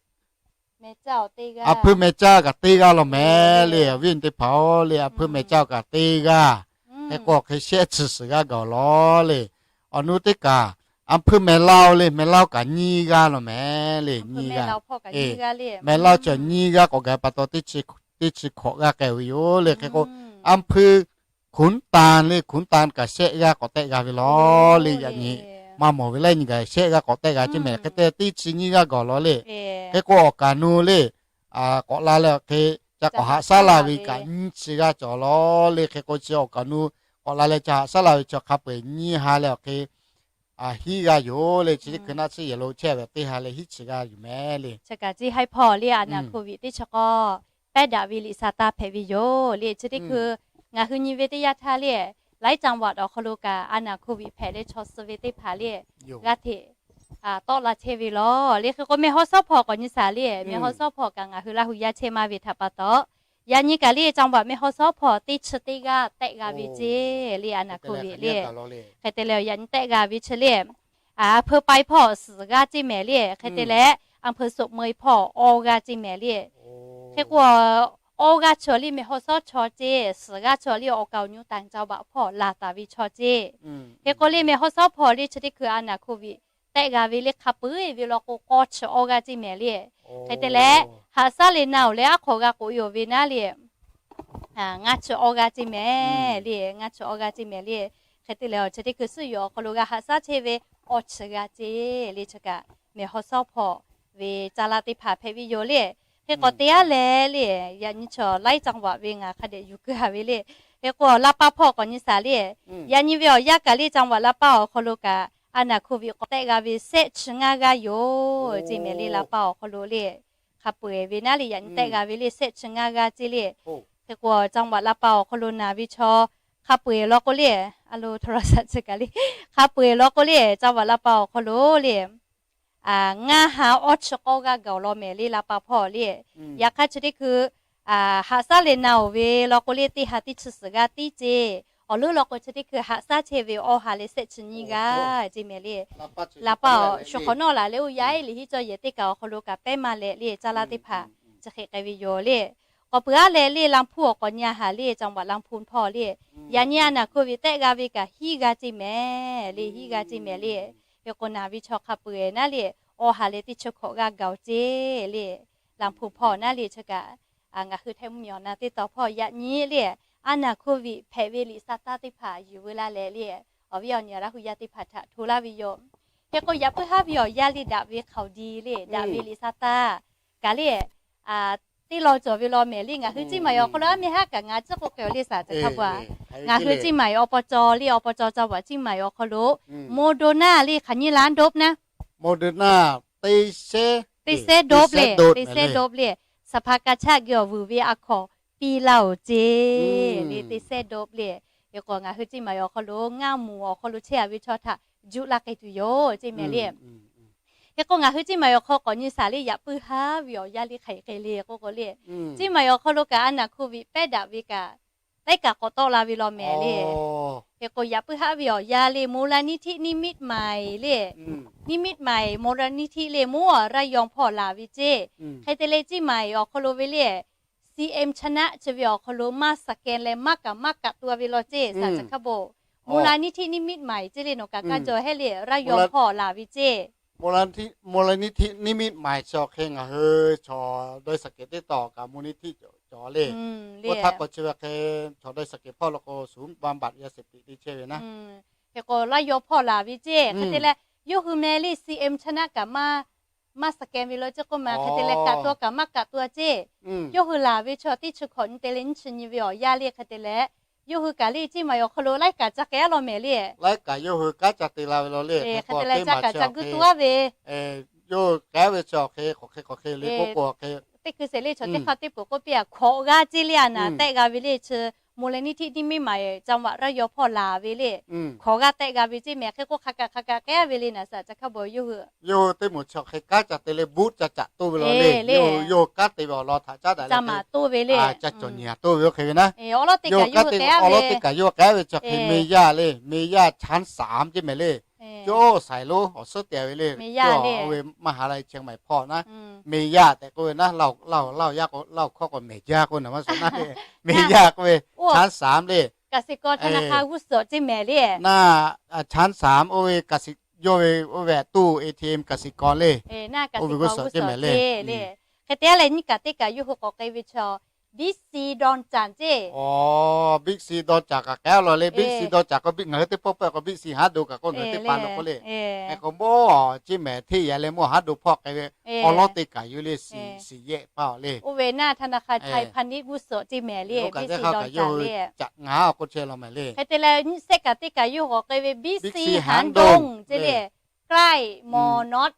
a mvuhˇ mehˍ caˇ kaꞈ teˇ g'aˇ law mehˍ le. Awˬ viˉ awˬ nyi teˇ hpaˍ-oˬ le, a mvuhˇ mehˍ caˇ kaꞈ teˇ g'aˇ. Hk'e k'o awˬ hk'e shehˆ chi shiˍ g'aˇ gaˬ law le. Awˬ nu teˇ kaˬ a mvuhˇ mehˍ laˇ-oˬ le, mehˍ laˇ kaꞈ nyiˇ g'aˇ law mehˍ le. Nyiˇ g'aˇ, mehˍ laˇ chi nyiˇ g'aˇ k'awꞈ gaˬ pa taw teˇ chi hkawꞈ g'aˇ k'ai ve yoˬ le. Hk'e k'o a mvuhˇ hkunˉ tan le, hkunˉ tan kaꞈ shehˆ g'aˇ k'awꞈ tehˆ g'a ve law le. Yaꞈ nyi maˇ mawˬ ve laiˉ nyi gaˬ shehˆ g'aˇ k'awꞈ tehˆ g'a ceˇ mehˍ. Hk'e te teˇ chi nyiˇ g'aˇ gaˬ law le. Hk'e k'o awˬ kaˍ nu le, k'awꞈ la leh awˬ hk'e ca k'awꞈ haꞈ shaˉ la ve kaꞈ nyiˇ chi g'aˇ cawˬ law le. Hk'e k'o chi awˬ kaˍ nu k'awꞈ la leh ca haꞈ shaˉ la ve chi hk'a peu-eˬ nyiˇ ha leh awˬ hk'e hiˉ g'aˇ yoˬ le. Chi teˇ hkui naˆ tsuhˇ yehˬ lo chehˇ ve teˇ ha leh hiˉ chi g'aˇ yoˬ mehˍ le. Chi kaꞈ ceˇ haiˉ hpawˇ le, a naˍ hkoˍ viꞈ teˇ chi k'awˇ pehˉ daꞈ ve liꞈ sa taˇ hpehꞈ ve yoˬ le. Chi teˇ hkui ngaˬ hui nyi ve teˇ yanˇ htaˇ le, laiˉ จังหวัด awˬ hk'aw lo kaꞈ a naˍ hk'oˆ viꞈ hpehꞈ leh chaw suh ve teˇ hpaˍ le, g'a hteꞈ tawˆ la chehˇ ve lawˬ le. Hk'e k'o, meh haw sawˉ hpawˇ k'awꞈ nyi shaˍ le, meh haw sawˉ hpawˇ kaꞈ ngaˬ hui Laˇ hu yaˇ chehˇ maˇ ve htaꞈ pa taw, yaꞈ nyi kaꞈ le จังหวัด meh haw sawˉ hpawˇ teˇ chi teˇ g'aˇ tehˆ g'a ve ceˇ le, a naˍ hk'oˆ viꞈ le. Hk'e te leh yaꞈ nyi tehˆ g'a ve chi le, อำเภอปาย hpawˇ suhˍ g'aˇ ceˇ mehˍ le. Hk'e te leh อำเภอโศกเมย hpawˇ awˇ g'aˇ ceˇ mehˍ le. Hk'e k'o, awˇ g'aˇ chaw le meh haw sawˉ chaw ceˇ, suhˍ g'aˇ chaw le awˬ kaˍ awˬ nyi ต่างจังหวัด hpawˇ laˬ taˍ ve chaw ceˇ. Hk'e k'o le meh haw sawˉ hpawˇ le chi teˇ hkui a naˍ hk'oˆ viꞈ tehˆ g'a ve le hk'a peu-eˬ ve law k'o k'awˇ chi awˇ g'aˇ ceˇ mehˍ le. Hk'e te leh, haꞈ shaˉ le na-oˬ leh aˉ hk'awꞈ g'a k'oꞈ e-oˬ ve naˉ le, ngaˇ chi awˇ g'aˇ ceˇ mehˍ le, ngaˇ chi awˇ g'aˇ ceˇ mehˍ le. Hk'e te leh, chi teˇ hkui suhˉ yoˬ awˬ hk'aw lo g'a haꞈ shaˉ chehˇ ve awˇ chi g'aˇ ceˇ le. Chi kaꞈ meh haw sawˉ hpawˇ ve ca la teˇ hpaˍ hpehꞈ ve yoˬ le. Hk'e k'awꞈ te-a leh le, yaꞈ nyi chaw laiˉ จังหวัด ve ngaˬ hk'a dehꞈ yuˬ keu-a ve le. Hk'e k'o, ลำปาง hpawˇ k'awꞈ nyi shaˍ le, yaꞈ nyi ve awˬ yanˇ kaꞈ le จังหวัด ลำปาง awˬ hk'aw lo kaꞈ a naˍ hk'oˆ viꞈ k'awꞈ tehˆ g'a ve sehˆ chi ngaˇ g'aˇ yoˬ ceˇ mehˍ le. ลำปาง awˬ hk'aw lo le, hk'a peu-eˬ ve naˉ le, yaꞈ nyi tehˆ g'a ve le sehˆ chi ngaˇ g'aˇ ceˇ le. Hk'e k'o, จังหวัด ลำปาง awˬ hk'aw lo naˬ ve chaw hk'a peu-eˬ law k'o le, a lo โทรศัพท์ chi kaꞈ le, hk'a peu-eˬ law k'o le จังหวัด ลำปาง awˬ hk'aw lo le, ngaˇ ha awˇ chi k'awˇ g'aˇ gaˬ-oˬ law mehˍ le ลำปาง hpawˇ le. Yaꞈ hk'aˇ chi teˇ hkui haꞈ shaˉ le na-oˬ ve law k'o le teˇ ha teˇ chi suhˍ g'aˇ tiˉ ceˇ. Awˬ leuˉ law k'o chi teˇ hkui haꞈ shaˉ chehˇ ve awˇ ha leh sehˆ chi nyiˇ g'aˇ ceˇ mehˍ le. ลำปาง awˬ shu hk'awꞈ nawˉ laˬ leh oˇ yaˇ eˉ liꞈ hiˉ cawˇ yehˬ teˇ kaꞈ awˬ hk'aw lo kaꞈ pehˉ maˇ leh le, ca la teˇ hpaˍ chi hk'e k'ai ve yoˬ le. K'awꞈ peuˬ-a leh le ลำพูน awˬ k'awꞈ nyi-a haˍ le จังหวัด ลำพูน hpawˇ le, yaꞈ nyi a naˍ hk'oˆ viꞈ tehˆ g'a ve kaꞈ hiˉ g'aˇ ceˇ mehˍ le, hiˉ g'aˇ ceˇ mehˍ le. Hk'e k'o naˬ ve chaw hk'a peu-eˬ naˉ le, awˇ ha leh teˇ chi hkawꞈ g'aˇ gaˬ-oˬ ceˇ le. ลำพูน hpawˇ naˉ le chi kaꞈ ngaˬ hui Htaiˇ mvuhˇmiˬ awˬ na teˇ tawn hpawˇ yaꞈ nyi le, a naˍ hk'oˆ viꞈ hpehꞈ ve liꞈ sa taˇ teˇ hpaˍ yuˬ veu laˇ leh le, awˬ viˉ awˬ nyi Laˇ hu yaˇ teˇ hpaˍ htaꞈ hto laˇ ve yoˬ. Hk'e k'o, yaꞈ puiˉ haˉ ve awˬ yanˇ le daꞈ ve hk'aoˍ di le, daꞈ ve liꞈ sa taˇ kaꞈ le, teˇ law cawˬ ve law mehˍ le. Ngaˬ hui Ciˇ Maiˍ awˬ hk'aw lo aˉ mehˇ haˉ kaꞈ ngaˬ ciˉ k'o k'ai-oˬ le saˍ ca hk'a pa, ngaˬ hui Ciˇ Maiˍ awˬ pa caw le, awˬ pa caw จังหวัด Ciˇ Maiˍ awˬ hk'aw lo โมเดอร์นา le hk'aˬ nyiˇ laˇ โดบ naˉ โมเดอร์นา teˇ sehˉ โดบ le, teˇ sehˉ โดบ le, สภากาชาด geh awˬ vuiˬ ve a hkawꞈ piˇ laˇ-oˬ ceˇ le, teˇ sehˉ โดบ le. Hk'e k'o, ngaˬ hui Ciˇ Maiˍ awˬ hk'aw lo ngaˇ muˬ awˬ hk'aw lo chehˇ-a ve chaw htaꞈ juˆ laˇ k'ai tuˬ yoˬ ceˇ mehˍ le. Hk'e k'o, ngaˬ hui Ciˇ Maiˍ awˬ hk'aw k'awꞈ nyi shaˍ le, yaꞈ puiˉ haˉ ve awˬ yanˇ le hk'aˬ hk'e le k'oˆ k'o le, Ciˇ Maiˍ awˬ hk'aw lo kaꞈ a naˍ hk'oˆ viꞈ pehˉ daꞈ ve kaꞈ teˇ kaꞈ k'awꞈ tawˆ la ve law mehˍ le. Hk'e k'o, yaꞈ puiˉ haˉ ve awˬ yanˇ le มูลนิธินิมิตใหม่ le, นิมิตใหม่ มูลนิธิ le, mvuhˇ aˬ ระยอง hpawˇ laˬ ve ceˇ. Hk'e te leh Ciˇ Maiˍ awˬ hk'aw lo ve le, CM ชนะ chi ve awˬ hk'aw lo maˇ สแกน leh maˇ kaꞈ maˇ kaꞈ tuˬ ve law ceˇ saˍ ca hk'a pa, มูลนิธินิมิตใหม่ ceˇ le nawˬ kaꞈ kaˇ jaw hehˉ le ระยอง hpawˇ laˬ ve ceˇ. มูลนิธินิมิตใหม่ chi awˬ hk'e ngaˬ hui chaw ดอยสะเก็ด teˇ tawn kaꞈ มูลนิธิ cawˬ le. Oˇ htaˇ k'o chi ve hk'e chaw ดอยสะเก็ด hpawˇ law k'o ศูนย์บำบัดยาเสพติด te chehˇ ve naˉ. Hk'e k'o, ระยอง hpawˇ laˬ ve ceˇ. Hk'e te leh yawˇ hui meh le CM ชนะ kaꞈ maˇ maˇ สแกน ve law ceˇ k'oˆ ma, hk'e te leh kaꞈ tuˬ kaꞈ maˇ kaꞈ tuˬ ceˇ. Yawˇ hui laˬ ve chaw teˇ chi hkawꞈ nyi te leh nyiˇ chi nyi ve awˬ yanˇ le hk'e te leh, yawˇ hui kaꞈ le Ciˇ Maiˍ awˬ hk'aw lo laiˉ kaꞈ ca k'ai-a law mehˍ le. Laiˉ kaꞈ yawˇ hui kanˉ ca te la ve law le. Hk'e te leh ca kaꞈ ca gu tuˬ-a ve, yawˇ hui k'ai ve chi awˬ hk'e k'awꞈ hk'e k'awꞈ hk'e le k'oˆ k'o, teˇ hkui sheˍ le chaw teˇ hpaˍ teˇ peuˬ k'oˆ piˇ-a hkawꞈ g'aˇ ceˇ le a naˍ tehˆ g'a ve le chi มูลนิธินิมิตใหม่ จังหวัดระยอง hpawˇ laˬ ve le. Hkawꞈ g'aˇ tehˆ g'a ve ceˇ mehˍ. Hk'e k'o, hk'aˬ kaꞈ hk'aˬ kaꞈ k'ai ve le naˍ saˍ ca hk'a pa yawˇ hui, yawˇ hui teˇ moˍ chi awˬ hk'e kanˉ ca te leh บูธ ca caꞈ toˇ ve law le. Yawˇ hui kanˉ te ve awˬ lawn htaꞈ caˉ daꞈ leh ca cawˬ nyi-a toˇ ve oˇ hk'e ve naˉ. Awˬ lawn teˇ kaꞈ yawˇ k'ai ve chi awˬ hk'e เมย่า le, เมย่า ชั้นสาม ceˇ mehˍ le. Cawˇ saiˍ lonˉ awˬ suhˉ te ve le, cawˇ ve มหาลัยเชียงใหม่ hpawˇ naˉ. เมย่า tehꞈ k'oˆ ve naˉ, Laˇ huˍ yaˇ k'o, Laˇ huˍ hkawˇ k'o mehˍ jaˇ k'oˆ naˍ maˇ suhˍ naˉ. เมย่า k'oˆ ve ชั้นสาม le, กสิกรธนาคาร g'uˇ suhˍ ceˇ mehˍ le. Naˉ, ชั้นสาม oˇ ve กสิกร yawˇ ve oˇ ve tuˇ ATM กสิกร le, oˇ ve g'uˇ suhˍ ceˇ mehˍ le. Hk'e te-a leh nyiˇ kaꞈ teˇ kaꞈ yawˇ hui k'awꞈ k'ai ve chaw Big C ดอนจันทร์ ceˇ. Big C ดอนจันทร์ kaꞈ k'ai-a law le. Big C ดอนจันทร์ k'o ngaˬ hui teˇ pawˆ pawehˇ k'o Big C Hangdong kaꞈ k'oˆ ngaˬ hui teˇ pa lo k'oˆ le. Hk'e k'o mawˇ ceˇ mehˍ hteˇ yaꞈ leh mawˇ Hangdong hpawˇ k'ai ve awˬ lawn teˇ kaꞈ yoˬ le, siˍ yehˆ paˇ-oˬ le. Oˇ ve naˉ ธนาคารไทยพาณิชย์ g'uˇ suhˍ ceˇ mehˍ le, Big C ดอนจันทร์ le. Hk'e te leh nyiˇ sehˆ kaꞈ teˇ kaꞈ yawˇ hui k'awꞈ k'ai ve Big C Hangdong ceˇ le, ใกล้ มอ North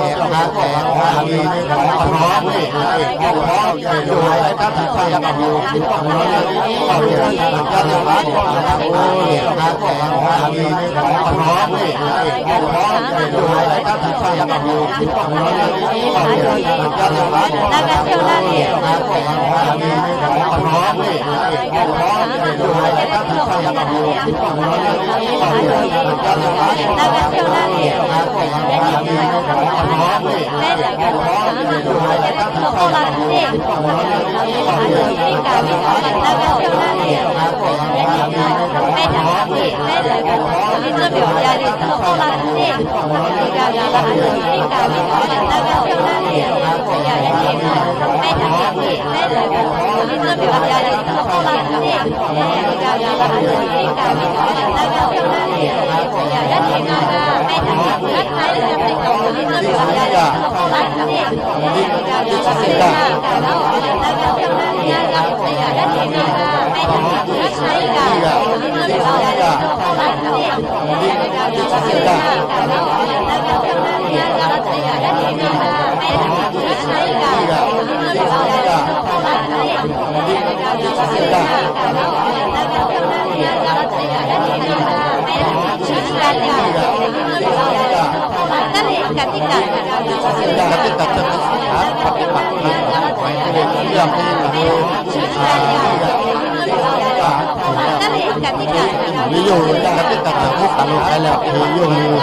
Ve yawˇ hui yaˇ teˇ hpaˍ htaꞈ k'oˆ taˍ lo k'ai leh, ve yawˇ hui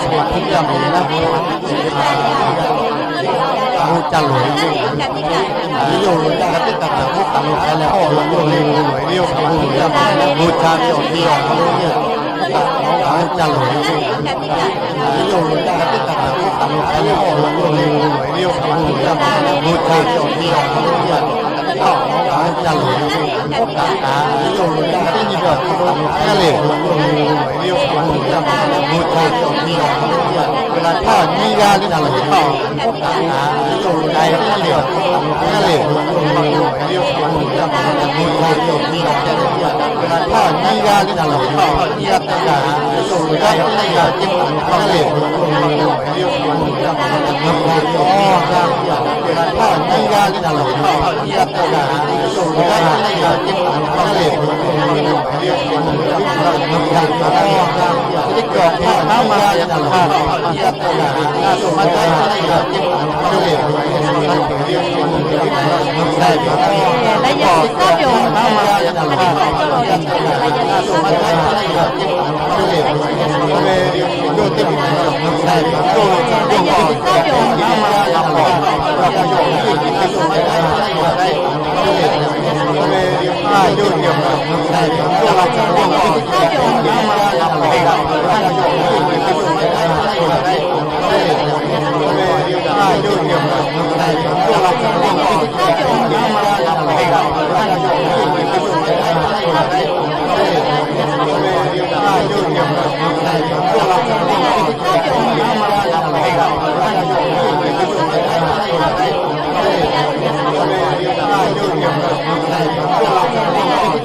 suhˍ ma htiˇ yaˇ ve naˉ, k'oˆ ca loˬ ve yawˇ hui yaˇ teˇ hpaˍ htaꞈ k'oˆ taˍ lo k'ai leh, awˬ yawˇ hui loˬ ve yawˇ hui yaˇ teˇ hpaˍ htaꞈ k'oˆ ca ve awˬ hti awˬ hk'aw lo ve, k'oˆ taˍ lo k'ai leh, awˬ yawˇ hui yaˇ teˇ hpaˍ htaꞈ k'oˆ taˍ lo k'ai leh, awˬ yawˇ hui loˬ ve yawˇ hui yaˇ teˇ hpaˍ htaꞈ k'oˆ ca ve awˬ hti awˬ hk'aw lo ve, k'oˆ taˍ lo k'ai leh, Taˇ loˬ, k'oˆ kaꞈ kaꞈ, teˇ nyi ve awˬ hk'aw lo, a le, htaˇ nyiˇ g'aˇ le, k'oˆ kaꞈ kaꞈ, a le, htaˇ nyiˇ g'aˇ le, a le, htaˇ nyiˇ g'aˇ le,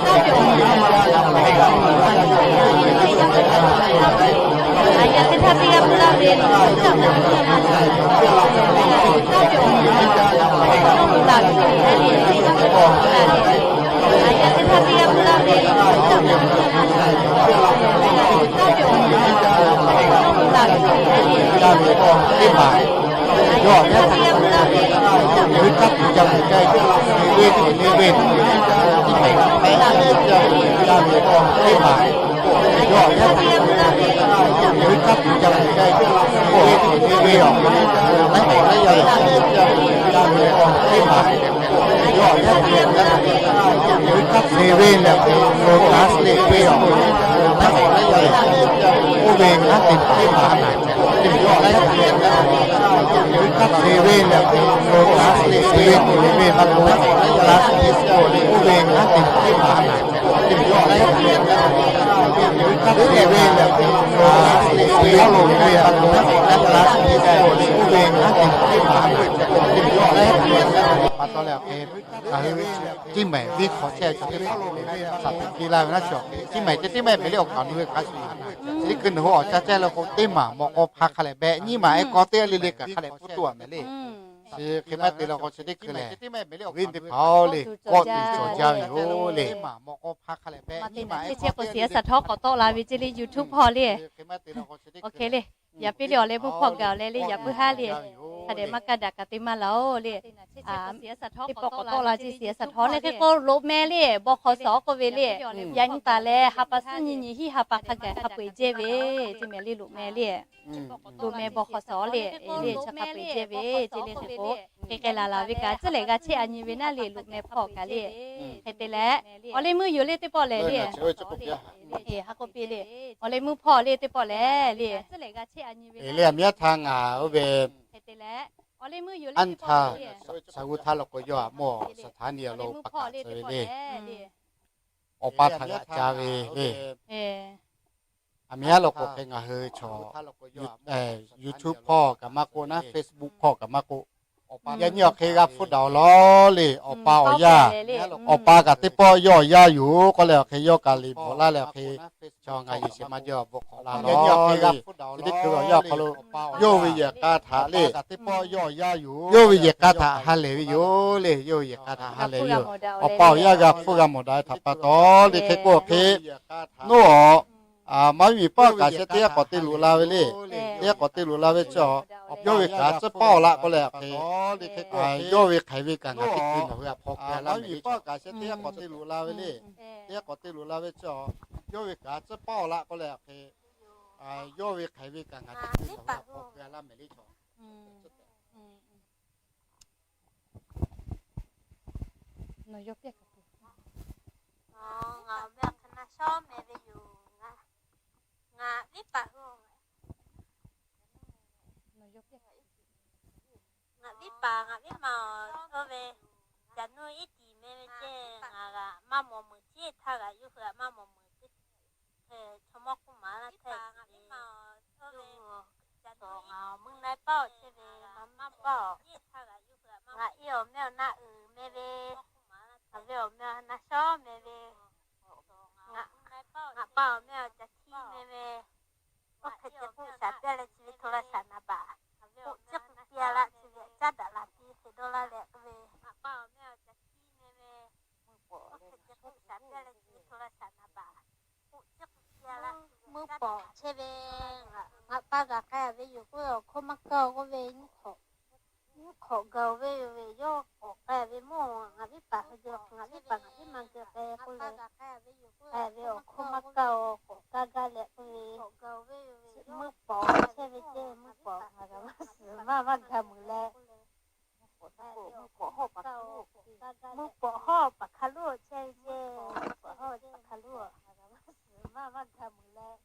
Teˇ maˬ yawˇ a ve, hui taˇ tuˬ ca ve, ca ve, teˇ maˬ yawˇ a ve, hui taˇ tuˬ ca ve, ca ve, teˇ maˬ, teˇ maˬ yawˇ a ve, teˇ maˬ yawˇ a ve, hui taˇ tuˬ ve lehˬ, lo taˍ le ve yoˬ. Teˇ maˬ yawˇ a ve, oˇ ve kanˉ te paˍ teˇ maˬ a naˬ, teˇ maˬ yawˇ a ve, hui taˇ tuˬ ve lehˬ, lo taˍ le ve, tuˬ le ve maˇ k'oˆ, taˍ le ve, oˇ ve kanˉ te paˍ teˇ maˬ a naˬ, teˇ maˬ yawˇ a ve, hui taˇ tuˬ ve lehˬ, lo taˍ le ve maˇ k'oˆ, taˍ le ve, oˇ ve kanˉ te paˍ teˇ maˬ a naˬ, teˇ maˬ yawˇ a ve, pa taw leh, ngaˬ hui teˇ maˬ venˇ hk'aw chehˇ ve chaw teˇ hpaˍ, Saˍtanˍ te laˇ ve naˉ chaw, teˇ maˬ ceh teˇ maˬ mehˍ le awˬ kaˍ nu ve hk'a shuˍ, chi teˇ hkui nawˬ hui awˬ caˇ cehˇ le k'o, teˇ maˬ mawꞈ k'aw hpaˇ hk'a lehˬ behꞈ, nyiˇ maˬ ehˉ k'aw teˇ g'aˇ le le kaꞈ hk'a lehˬ hpu tuˬ a mehˍ le. Chi hk'e maˇ te le k'o, chi teˇ hkui lehˬ, venˇ teˇ hpaˍ-oˬ le, kawˆ tuˬ cawˬ jaˇ ve yoˬ le. Maꞈ te naˍ chehˇ chehˇ k'o, เสียสะท้อน k'awꞈ tawˆ la ve ce le, YouTube hpawˇ le. Oˇ hk'e le, yaꞈ piˇ le awˬ leh meuˇ hpawˇ gaˬ awˬ leh le, yaꞈ puiˉ haˉ le, hk'a dehꞈ maˇ kaˇ daꞈ kaꞈ te maˇ laˬ-oˬ le. Teˇ pawˆ k'awꞈ tawˆ la ce, เสียสะท้อน le hk'e k'o loꞈ meh le, bawˬ hk'awꞈ shawˍ k'oˆ ve le. Yaꞈ nyi taˍ leh ha pa suhˉ nyi nyi hiˉ ha pa hk'a gaˬ hk'a peu-eˬ jehˇ ve, ce mehˍ le loꞈ meh le. Loꞈ meh bawˬ hk'awꞈ shawˍ le, le chi hk'a peu-eˬ jehˇ ve ce le hk'e k'o, hk'e k'ai laˬ laˬ ve kaꞈ, tcuhˉ lehꞈ g'a chehˇ a nyi ve naˉ le, loꞈ meh hpawˇ kaꞈ le. Hk'e te leh, awˬ leh meuˇ yoˬ le teˇ pawˆ lehˬ le. Ha k'oˆ piˇ le, awˬ leh meuˇ hpawˇ le teˇ pawˆ lehˬ le. Eˬ le, aˬ miˉ htaˇ ngaˬ oˇ ve anˇ htaˇ, shaˍ g'uˇ htaˇ law k'o, yawˇ a mawˇ สถานี lo pa kaꞈ tcuh ve le. Awˬ pa htaꞈ g'aꞈ ca ve le. Aˬ miˉ haˉ law k'o hk'e ngaˬ hui chaw YouTube hpawˇ kaꞈ maˇ k'oˆ naˉ, Facebook hpawˇ kaꞈ maˇ k'oˆ, yaꞈ nyi awˬ hk'e g'a hpfuhˆ daꞈ-oˬ lawˬ le. Awˬ pa awˬ yaˇ, awˬ pa kaꞈ teˇ pawˆ yawˇ awˬ yaˇ yoˬ k'oˆ leh, awˬ hk'e yawˇ kaꞈ liꞈ bvuhꞈ laˇ leh, awˬ hk'e chaw ngaˬ yeˬ shehˍ maˇ jaˇ awˬ bon hk'awꞈ laˇ lawˬ le. Chi teˇ hkui awˬ yaˇ awˬ hk'aw lo yawˇ ve yehˬ k'a htaꞈ le, yawˇ ve yehˬ k'a htaꞈ ha lehˬ ve yoˬ le. Yawˇ ve yehˬ k'a htaꞈ ha lehˬ ve yoˬ. Awˬ pa awˬ yaˇ g'a hpfuhˆ g'a mawˬ daꞈ ve htaꞈ pa taw le. Hk'e k'o hk'e, nawˬ awˬ maˇ miˬ paˆ kaꞈ sheh teˇ g'aˇ k'awꞈ te loꞈ la ve le. Teˇ g'aˇ k'awꞈ te loꞈ la ve chi, yawˇ ve kaꞈ tcuhˉ paˆ-oˬ laꞈ k'oˆ leh, hk'e yawˇ ve hk'aiˬ ve kaꞈ ngaˬ teˇ hkui nawˬ hui htaꞈ hpaw keu laˇ mehˍ le. Teˇ g'aˇ k'awꞈ te loꞈ la ve le. Teˇ g'aˇ k'awꞈ te loꞈ la ve chi, yawˇ ve kaꞈ tcuhˉ paˆ-oˬ laꞈ k'oˆ leh, hk'e yawˇ ve hk'aiˬ ve kaꞈ ngaˬ teˇ hkui nawˬ hui htaꞈ hpaw keu laˇ mehˍ le. Nawˬ yawˇ pehˇ kaꞈ tuˬ. Ngaˬ awˬ meh hk'e na shawˉ meh ve yoˬ. Ngaˬ viˉ paˍ hui, ngaˬ viˉ paˍ ngaˬ viˉ ma-oˬ, oˇ ve caˬ nuˇ iˉ tiˍ Ngaˬ g'aꞈ maˇ mawˬ meuˍ tiˉ htaˇ g'aꞈ yawˇ hui g'aꞈ maˇ mawˬ meuˍ teˇ hk'e chaw mawˇ k'oˆ maˍ laˇ htaˇ, yawˇ hui awˬ meuˇ na paˇ awˬ chehˇ ve, maˇ maˇ paˇ awˬ, ngaˬ iˉ awˬ mehˇ awˬ na uiˍ meh ve, ngaˬ ve awˬ mehˇ awˬ na shawˉ meh ve, ngaˬ pa awˬ mehˇ awˬ caˬ htiˇ meh ve, oˇ hk'e ceh k'oˆ shaˍ piˇ leh chi ve โทรศัพท์ naˍ baꞈ k'oˆ ciˉ k'oˆ piˇ laˇ, chi ve caˉ daꞈ laˬ piˇ hk'e dawˇ laˇ leh k'oˆ ve, meuˇ pawꞈ chehˇ ve, ngaˬ pa g'a k'ai ve yoˬ k'oˆ ve awˬ hkawˇ maˇ kaˇ-oˬ k'oˆ ve, nyiˇ hk'awꞈ gaˬ-oˬ ve yoˬ ve, yawˇ k'awꞈ k'ai ve mawˇ, ngaˬ viˉ paˍ hk'e, ngaˬ viˉ paˍ ngaˬ viˉ ma geh k'ai k'oˆ leh, k'ai ve awˬ hkawˇ maˇ kaˇ-oˬ, k'awꞈ gaˇ gaˇ leh k'oˆ ve, meuˇ pawꞈ chehˇ ve ceˇ, meuˇ pawꞈ ngaˬ g'a maˇ suhˍ maˇ maˇ g'a meuˍ leh, meuˇ pawꞈ hawˉ paˍ hk'a loˉ chehˇ ve ceˇ, meuˇ pawꞈ hawˉ paˍ hk'a loˉ maˇ maˇ g'a meuˍ leh,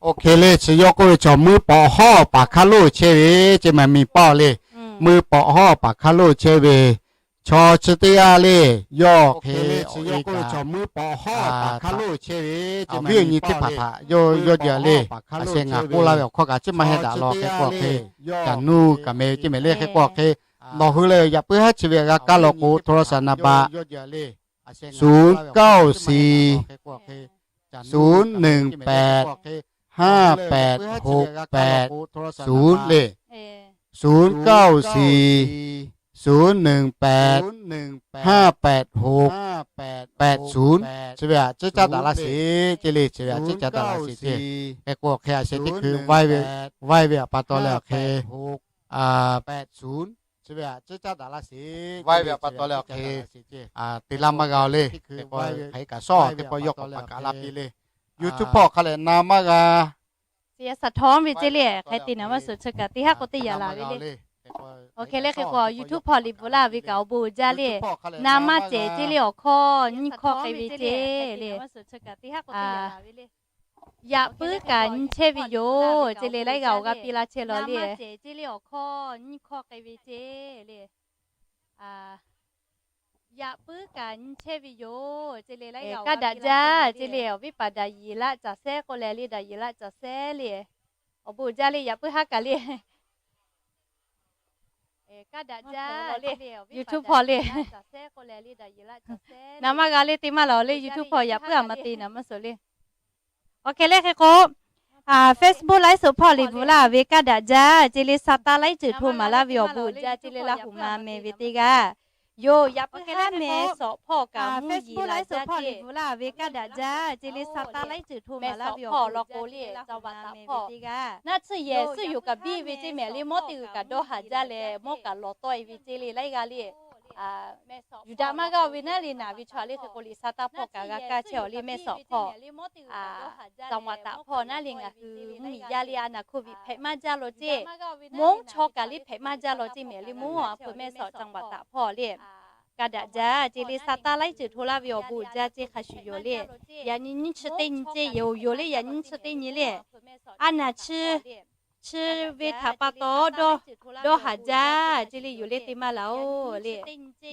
OK le, chi yawˇ k'oˆ ve chaw meuˇ pawꞈ hawˉ paˍ hk'a loˉ chehˇ ve ceˇ, maˇ miˬ paˇ le. Meuˇ pawꞈ hawˉ paˍ hk'a loˉ chehˇ ve chaw chi teˇ g'aˇ le, yawˇ hk'e, chi yawˇ k'oˆ ve chaw meuˇ pawꞈ hawˉ paˍ hk'a loˉ chehˇ ve ceˇ, awˬ viˉ awˬ nyi teˇ hpaˍ htaꞈ yawˇ yawˇ jaˇ le. A sheh ngaˬ k'oˆ laˇ ve awˬ hkawˇ kaꞈ chi maˇ heˆ daꞈ law hk'e k'o hk'e, caˬ nuˇ kaꞈ meh ve ceˇ meh le hk'e k'o hk'e, nawˬ hui lehˬ yaꞈ puiˉ haˉ chi ve g'a kaˇ law k'o โทรศัพท์ naˍ baꞈ ศูนย์เก้าสี่ ศูนย์หนึ่งแปด ห้าแปดหกแปด ศูนย์ le. ศูนย์เก้าสี่ ศูนย์หนึ่งแปด ห้าแปดหก แปดศูนย์ chi ve aꞈ ciˉ caˉ daꞈ laˇ sheˍ ceˇ le, chi ve aꞈ ciˉ caˉ daꞈ laˇ sheˍ ceˇ. Hk'e k'o hk'e a sheh teˇ hkui vaiˇ ve aꞈ pa taw leh awˬ hk'e, a, แปดศูนย์ chi ve aꞈ ciˉ caˉ daꞈ laˇ sheˍ, vaiˇ ve aꞈ pa taw leh awˬ hk'e, te laˇ maˇ g'a-o le. Hk'e kaꞈ shawˉ teˇ pawˆ yawˇ k'awꞈ paˍ kaꞈ laˇ piˇ le. YouTube hpawˇ hk'a lehˬ na maˇ g'a เสียสะท้อน ve ceˇ le, hk'e te naˍ maˇ suhˍ chi kaꞈ teˇ haˉ k'o teˇ yaꞈ laˬ ve le. Awˬ hk'e le hk'e k'o YouTube hpawˇ liꞈ bvuhꞈ laˇ ve kaꞈ awˬ bon uiˍ jaˇ le. Na maˇ cehˬ ceˇ le, awˬ hkawˇ nyiˇ hkawˇ k'ai ve ceˇ le. Yaꞈ puiˉ kaꞈ nyi chehˇ ve yoˬ ceˇ le, laiˉ g'aˇ awˬ g'aˇ piˇ laˇ chehˇ law le. Yaꞈ puiˉ kaꞈ nyi chehˇ ve yoˬ ceˇ le, kaˇ daꞈ jaˇ ceˇ le. Awˬ viˉ paˍ daꞈ yeˬ laˆ caˬ sehˉ k'oˆ leh le, daꞈ yeˬ laˆ caˬ sehˉ le. Awˬ bon uiˍ jaˇ le, yaꞈ puiˉ haˉ kaꞈ le. Kaˇ daꞈ jaˇ le, YouTube hpawˇ le. Na maˇ g'a le, te maˇ laˬ le, YouTube hpawˇ yaꞈ puiˉ aꞈ ma te naˍ maˇ suhˍ le. Awˬ hk'e le hk'e k'o, Facebook ไลฟ์สด hpawˇ liꞈ bvuhꞈ laˇ ve kaˇ daꞈ jaˇ ceˇ le, sa taˇ laiˉ ceuˬ hto maˍ laˇ ve awˬ bon uiˍ jaˇ ceˇ le, Laˇ huˍ ma meh ve teˇ g'aˇ yoˬ. Yaꞈ puiˉ haˉ meh sawꞈ hpawˇ kaꞈ mvuhˇ yeˬ laˬ jaˇ ceˇ le, sa taˇ laiˉ ceuˬ hto maˍ laˇ ve awˬ bon uiˍ jaˇ ceˇ le, Laˇ huˍ ma meh ve teˇ g'aˇ. Naˆ tsuhˇ yehˬ suhˉ yoˬ kaꞈ biˇ ve ceˇ meh le, mawˇ teˇ g'uiˬ kaꞈ dawˇ haˍ jaˇ leh mawˇ kaꞈ lawˬ tawˆ e ve ceˇ le, laiˉ g'aˇ le. Yuˬ daꞈ maˇ g'aˇ ve naˉ le naˍ ve chaw a le hk'e k'o liꞈ sa taˇ hpawˇ kaꞈ g'a kaˇ chehˇ awˬ le, meh sawꞈ hpawˇ caˍ maˍ taˍ hpawˇ naˉ le ngaˬ hui mvuhˇ miˬ yaˇ le a naˍ hkoˇ viꞈ hpehꞈ maˇ jaˇ law ceˇ. Mvuhˇ chaw kaꞈ le hpehꞈ maˇ jaˇ law ceˇ meh le, mvuhˇ a hpu meh sawꞈ caˍ maˍ taˍ hpawˇ le. Kaˇ daꞈ jaˇ ceˇ le, sa taˇ laiˉ ceuˬ hto laˇ ve awˬ bon uiˍ jaˇ ceˇ hk'a shuˍ yoˬ le. Yaꞈ nyi nyiˇ chi teˇ nyi ceˇ yoˬ, yoˬ le yaꞈ nyi nyiˇ chi teˇ nyi le. A naˍ chi chi ve htaꞈ pa taw dawˇ haˍ jaˇ ceˇ le, yoˬ le te maˇ laˬ-oˬ le.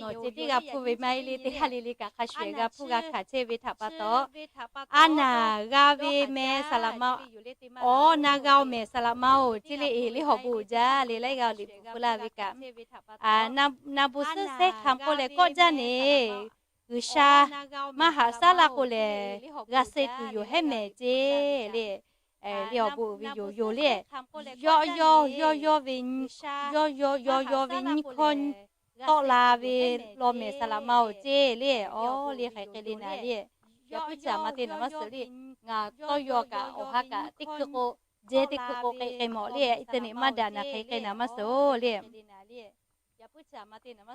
Nawˬ ceh teˇ g'a hpuˇ ve maˇ heˆ le, teˇ g'aˇ le le kaꞈ hk'a shuˍ g'a hpuˇ g'a hkanˍ chehˇ ve htaꞈ pa taw, a naˍ g'a ve meh saˍ laꞈ ma, awˬ na g'a-oˬ meh saˍ laꞈ ma-oˬ ceˇ le, eˬ le hawˬ bon uiˍ jaˇ le, laiˉ g'aˇ liꞈ bvuhꞈ laˇ ve kaꞈ. Na bon suhˉ sehˉ hkanˍ k'oˆ leh kawˆ jaˇ neˬ, G'uiˬsha maˇ haꞈ shaˉ laˇ k'o lehˬ, g'a suh tuˬ yoˬ hehˉ mehˍ ceˇ le. Le awˬ bon uiˍ ve yoˬ, yoˬ le. Yawˇ yawˇ yawˇ ve, yawˇ yawˇ yawˇ ve nyiˇ hkawˇ tawˆ la ve law mehˍ saˍ laꞈ ma-oˬ ceˇ le. Awˬ le hk'aˬ hk'e le naˍ le. Yaꞈ puiˉ chi aꞈ ma te naˍ maˇ suhˍ le. Ngaˬ tawˇ yaw kaꞈ awˬ ha kaꞈ teˇ hkui k'o, jehˇ teˇ hkui k'o k'ai k'ai mawˬ le, internet maˇ daꞈ naˍ hk'e k'ai naˍ maˇ suhˍ le.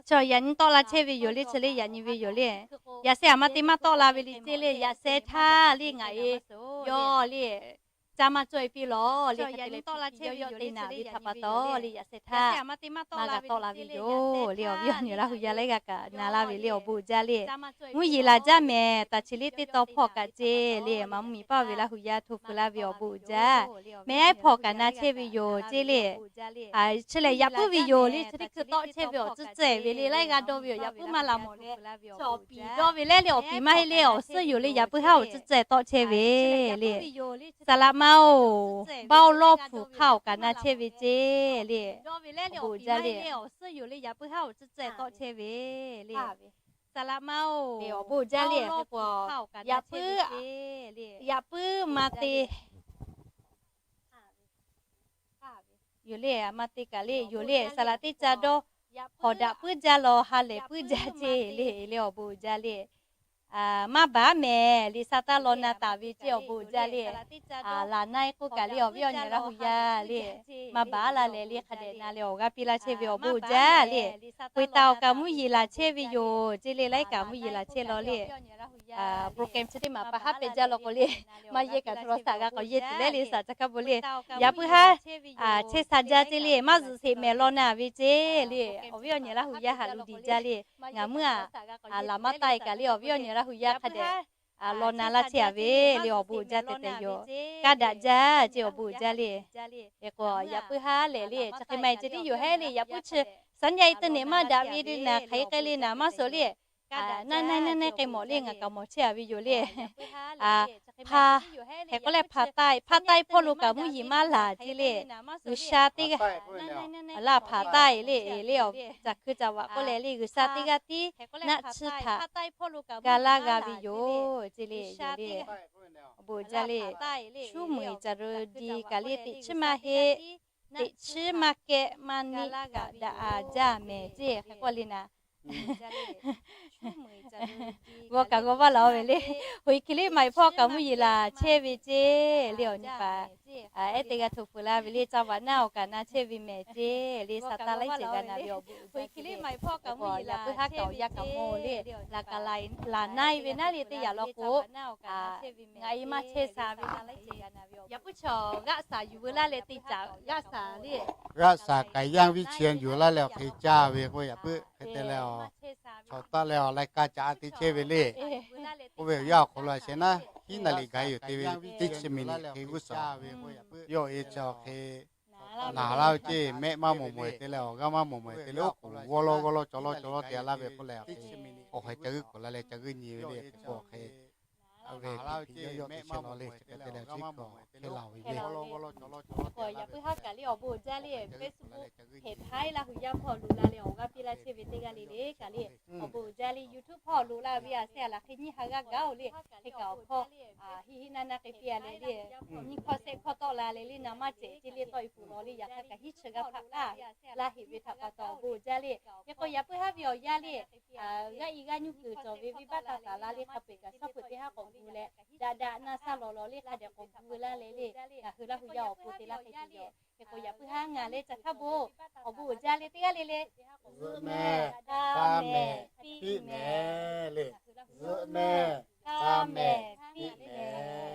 Chaw yaꞈ nyi tawˆ la chehˇ ve yoˬ le, chi le yaꞈ nyi ve yoˬ le. Yaꞈ seh aꞈ ma te maˇ tawˆ la ve le ceˇ le, yaꞈ seh htaˇ le ngaˬ e yawˇ le Caˇ maˇ cawˇ e piˇ lawˬ le, hk'e te leh yawˇ yawˇ te naˍ ve htaꞈ pa taw le, yaꞈ sheh htaˇ maˇ g'a tawˆ la ve yoˬ le. Awˬ viˉ awˬ nyi Laˇ hu yaˇ lehˬ g'a kaꞈ na laˇ ve le, awˬ bon uiˍ jaˇ le. Mvuhˇ yeˬ laˬ jaˇ mehˍ, taˍ chi liˇ teˇ taw hpawˇ kaꞈ ceˇ le, maˍ mvuhˇ miˬ paˇ ve Laˇ hu yaˇ hto pu laˇ ve awˬ bon uiˍ jaˇ. Mehˍ ehˉ hpawˇ kaꞈ na chehˇ ve yoˬ ceˇ le. Chi lehˬ yaꞈ puiˉ ve yoˬ le, chi teˇ hkui tawˆ chehˇ ve awˬ tcuhˉ cehˬ ve le, laiˉ g'aˇ dawˇ ve awˬ yaꞈ puiˉ maˇ la mawˬ leh, awˬ piˍ dawˇ ve leh le, awˬ piˍ maˇ heˆ le, awˬ suhˉ yoˬ le, yaꞈ puiˉ haˉ awˬ tcuhˉ cehˬ tawˆ chehˇ ve le. Saˍ laꞈ ma oˬ, baˆ oˇ lawˇ hpu hk'aˇ awˬ kaꞈ na chehˇ ve ceˇ le. Awˬ bon uiˍ jaˇ le. Awˬ suhˉ yoˬ le, yaꞈ puiˉ haˉ awˬ tcuhˉ cehˬ tawˆ chehˇ ve le. Saˍ laꞈ ma oˬ, awˬ bon uiˍ jaˇ le. Yaꞈ puiˉ, yaꞈ puiˉ ma te yoˬ le, ma te kaꞈ le yoˬ le, saˍ laꞈ teˇ ca dawˇ hawˍ daꞈ puiˉ jaˇ law, ha lehˬ puiˉ jaˇ ceˇ le, le awˬ bon uiˍ jaˇ le. Maˇ baˬ mehˍ le, sa taˇ law na taˍ ve ceˇ, awˬ bon uiˍ jaˇ le. Laˬ na e k'oˆ kaꞈ le, awˬ viˉ awˬ nyi Laˇ hu yaˇ le, maˇ baˬ la leh le, hk'a dehꞈ na leh awˬ g'aˇ piˇ laˇ chehˇ ve awˬ bon uiˍ jaˇ le. Peu taˍ awˬ kaꞈ mvuhˇ yeˬ laˬ chehˇ ve yoˬ ceˇ le, laiˉ kaꞈ mvuhˇ yeˬ laˬ chehˇ law le. Program chi teˇ maˬ pa haˉ pehꞈ jaˇ law k'o le, maˇ yehˇ kaꞈ hto law saꞈ g'a k'awꞈ yehˇ tuˬ leh le, saˍ ca hkaˇ bon le. Yaꞈ puiˉ haˉ chehˇ sha jaˇ ceˇ le, maˇ zuhꞈ sheˍ mehˍ law na ve ceˇ le. Awˬ viˉ awˬ nyi Laˇ hu yaˇ haꞈ lo diˬ jaˇ le. Ngaˬ meuˇ aꞈ laˬ maˇ taˇ e kaꞈ le, awˬ viˉ awˬ nyi Laˇ hu yaˇ hk'a dehꞈ law na laˇ chehˇ a ve le, awˬ bon uiˍ jaˇ tehꞈ tehꞈ yoˬ. Kaˇ daꞈ jaˇ ceˇ, awˬ bon uiˍ jaˇ le. Hk'e k'o yaꞈ puiˉ haˉ lehˬ le, chi hk'e ma e ceh tiˉ yoˬ hehˉ le, yaꞈ puiˉ chi saˉ nyaˇ e teˇ neꞈ maˇ daꞈ ve le, naˬ hk'aˬ hk'e k'ai le naˍ maˇ suh le. Naˇ naˇ naˇ naˇ k'ai mawˬ le, ngaˬ kaꞈ mawˬ chehˇ a ve yoˬ le. Hpa, hk'e k'oˆ leh hpa taˆ, hpa taˆ hpawˇ lo kaꞈ mvuhˇ yeˬ maˇ laˬ ceˇ le. G'uiˬsha teˇ g'aˇ laˬ hpaˍ taˆ e le, e le awˬ caˬ hkui caˬ vaꞈ k'oˆ leh le, G'uiˬsha teˇ g'aˇ tiˉ naˆ tsuhˇ htaꞈ ga laˇ g'a ve yoˬ ceˇ le, yoˬ le. Awˬ bon uiˍ jaˇ le. Shuˉ meuˍ caˬ ru di kaꞈ le, teꞈ chiˉ maˇ heˆ, teꞈ chiˉ maˇ kehˆ maˇ niˆ kaꞈ daꞈ a jaˇ mehˍ ceˇ, hk'e k'oˆ le naˍ. G'aw kaꞈ g'aw vaˇ laˬ oˇ ve le. Hoꞈ e hk'e le maˍ e hpawˇ kaꞈ mvuhˇ yeˬ laˬ chehˇ ve ceˇ le, awˬ nyi paˍ ehˉ teˇ g'aˇ hto pu laˇ ve le, caˇ vaꞈ naˆ awˬ kaꞈ na chehˇ ve mehˍ ceˇ le, sa taˇ laiˉ ceuˬ g'a na ve awˬ bon uiˍ jaˇ ceˇ le. Yaꞈ puiˉ haˉ kaꞈ awˬ yaˇ kaꞈ mawˬ le, laˬ kaꞈ laˬ na e ve naˉ le teˇ yanˇ law k'o, ngaˬ e maˇ chehˇ sha ve Yaꞈ puiˉ chaw g'aˆ shaˍ yuˬ veu laˇ leh te caꞈ g'aˆ shaˍ le. G'aˆ shaˍ k'ai yanˇ viˉ chi yuˬ laˇ leh awˬ hk'e caˇ ve k'o, yaꞈ puiˉ hk'e te leh awˬ, chaw taˆ leh awˬ lai ka caꞈ te chehˇ ve le. Oˇ ve awˬ yanˇ awˬ hk'aw lo a sheh naˉ hiˉ naˍ liꞈ gaˬ yoˬ te ve, teˇ chi miˬ niꞈ hk'e g'uˇ suhˍ yawˇ e chi awˬ hk'e naˍ laˇ ve ceˇ, mehˆ maˇ mawˬ mawˬ e te leh awˬ g'aˇ maˇ mawˬ mawˬ e te leh oˉ k'oˍ g'awˇ lawˇ g'awˇ lawˇ cawˬ lawˇ cawˬ lawˇ te laˇ ve k'oˆ leh, awˬ hk'e awˬ hk'e caˇ g'uiˇ k'oˍ la leh caˇ g'uiˇ nyi ve le. Hk'e k'o awˬ hk'e ve hk'e yawˇ chi hk'e law le, chi hk'e te leh chi hk'e awˬ hk'e laˬ ve le. Yaꞈ puiˉ haˉ kaꞈ le awˬ bon uiˍ jaˇ le, Facebook hk'e htaˇ Laˇ hu yaˇ hpawˇ loꞈ la leh awˬ g'aˇ piˇ laˇ chehˇ ve teˇ g'aˇ le le kaꞈ le, awˬ bon uiˍ jaˇ le. YouTube hpawˇ loꞈ la ve a sheh a laˬ hk'e nyiˇ ha g'aˇ gaˬ oˬ le. Hk'e kaꞈ awˬ hpawˇ hiˆ hiˆ naˇ naˇ k'ai piˇ a leh le, nyiˇ hkawˇ shehˆ hkawˇ tawˆ la leh le, naˍ maˇ cehˬ ceˇ le tawˆ e pfuhˍ law le, yaꞈ hk'aˇ kaꞈ hiˉ chi g'aˇ hpaꞈ k'aˇ laˇ heꞈ ve htaꞈ pa taw awˬ bon uiˍ jaˇ le. Hk'e k'o yaꞈ puiˉ haˉ ve awˬ yanˇ le, g'aˇ e g'aˇ nyuˇ kuiˬ cawˬ ve venˇbaˆ htaꞈ taˍ la le, hk'a peu-eˬ kaꞈ shaˉ hpu teˇ haˉ k'awꞈ gu leh, daꞈ daꞈ na sha lawˬ lawˬ le hk'a dehꞈ k'awꞈ gu veu laˇ leh le, ngaˬ hui Laˇ hu yaˇ awˬ pon te laˇ hk'e te yoˬ. Hk'e k'o yaꞈ puiˉ haˉ ngaˬ leh caˇ hk'aˇ bon awˬ bon uiˍ jaˇ le teˇ g'aˇ le le, zuhꞈ mehˍ, taˇ mehˍ, piˇ mehˍ le, zuhꞈ mehˍ, taˇ mehˍ, piˇ mehˍ.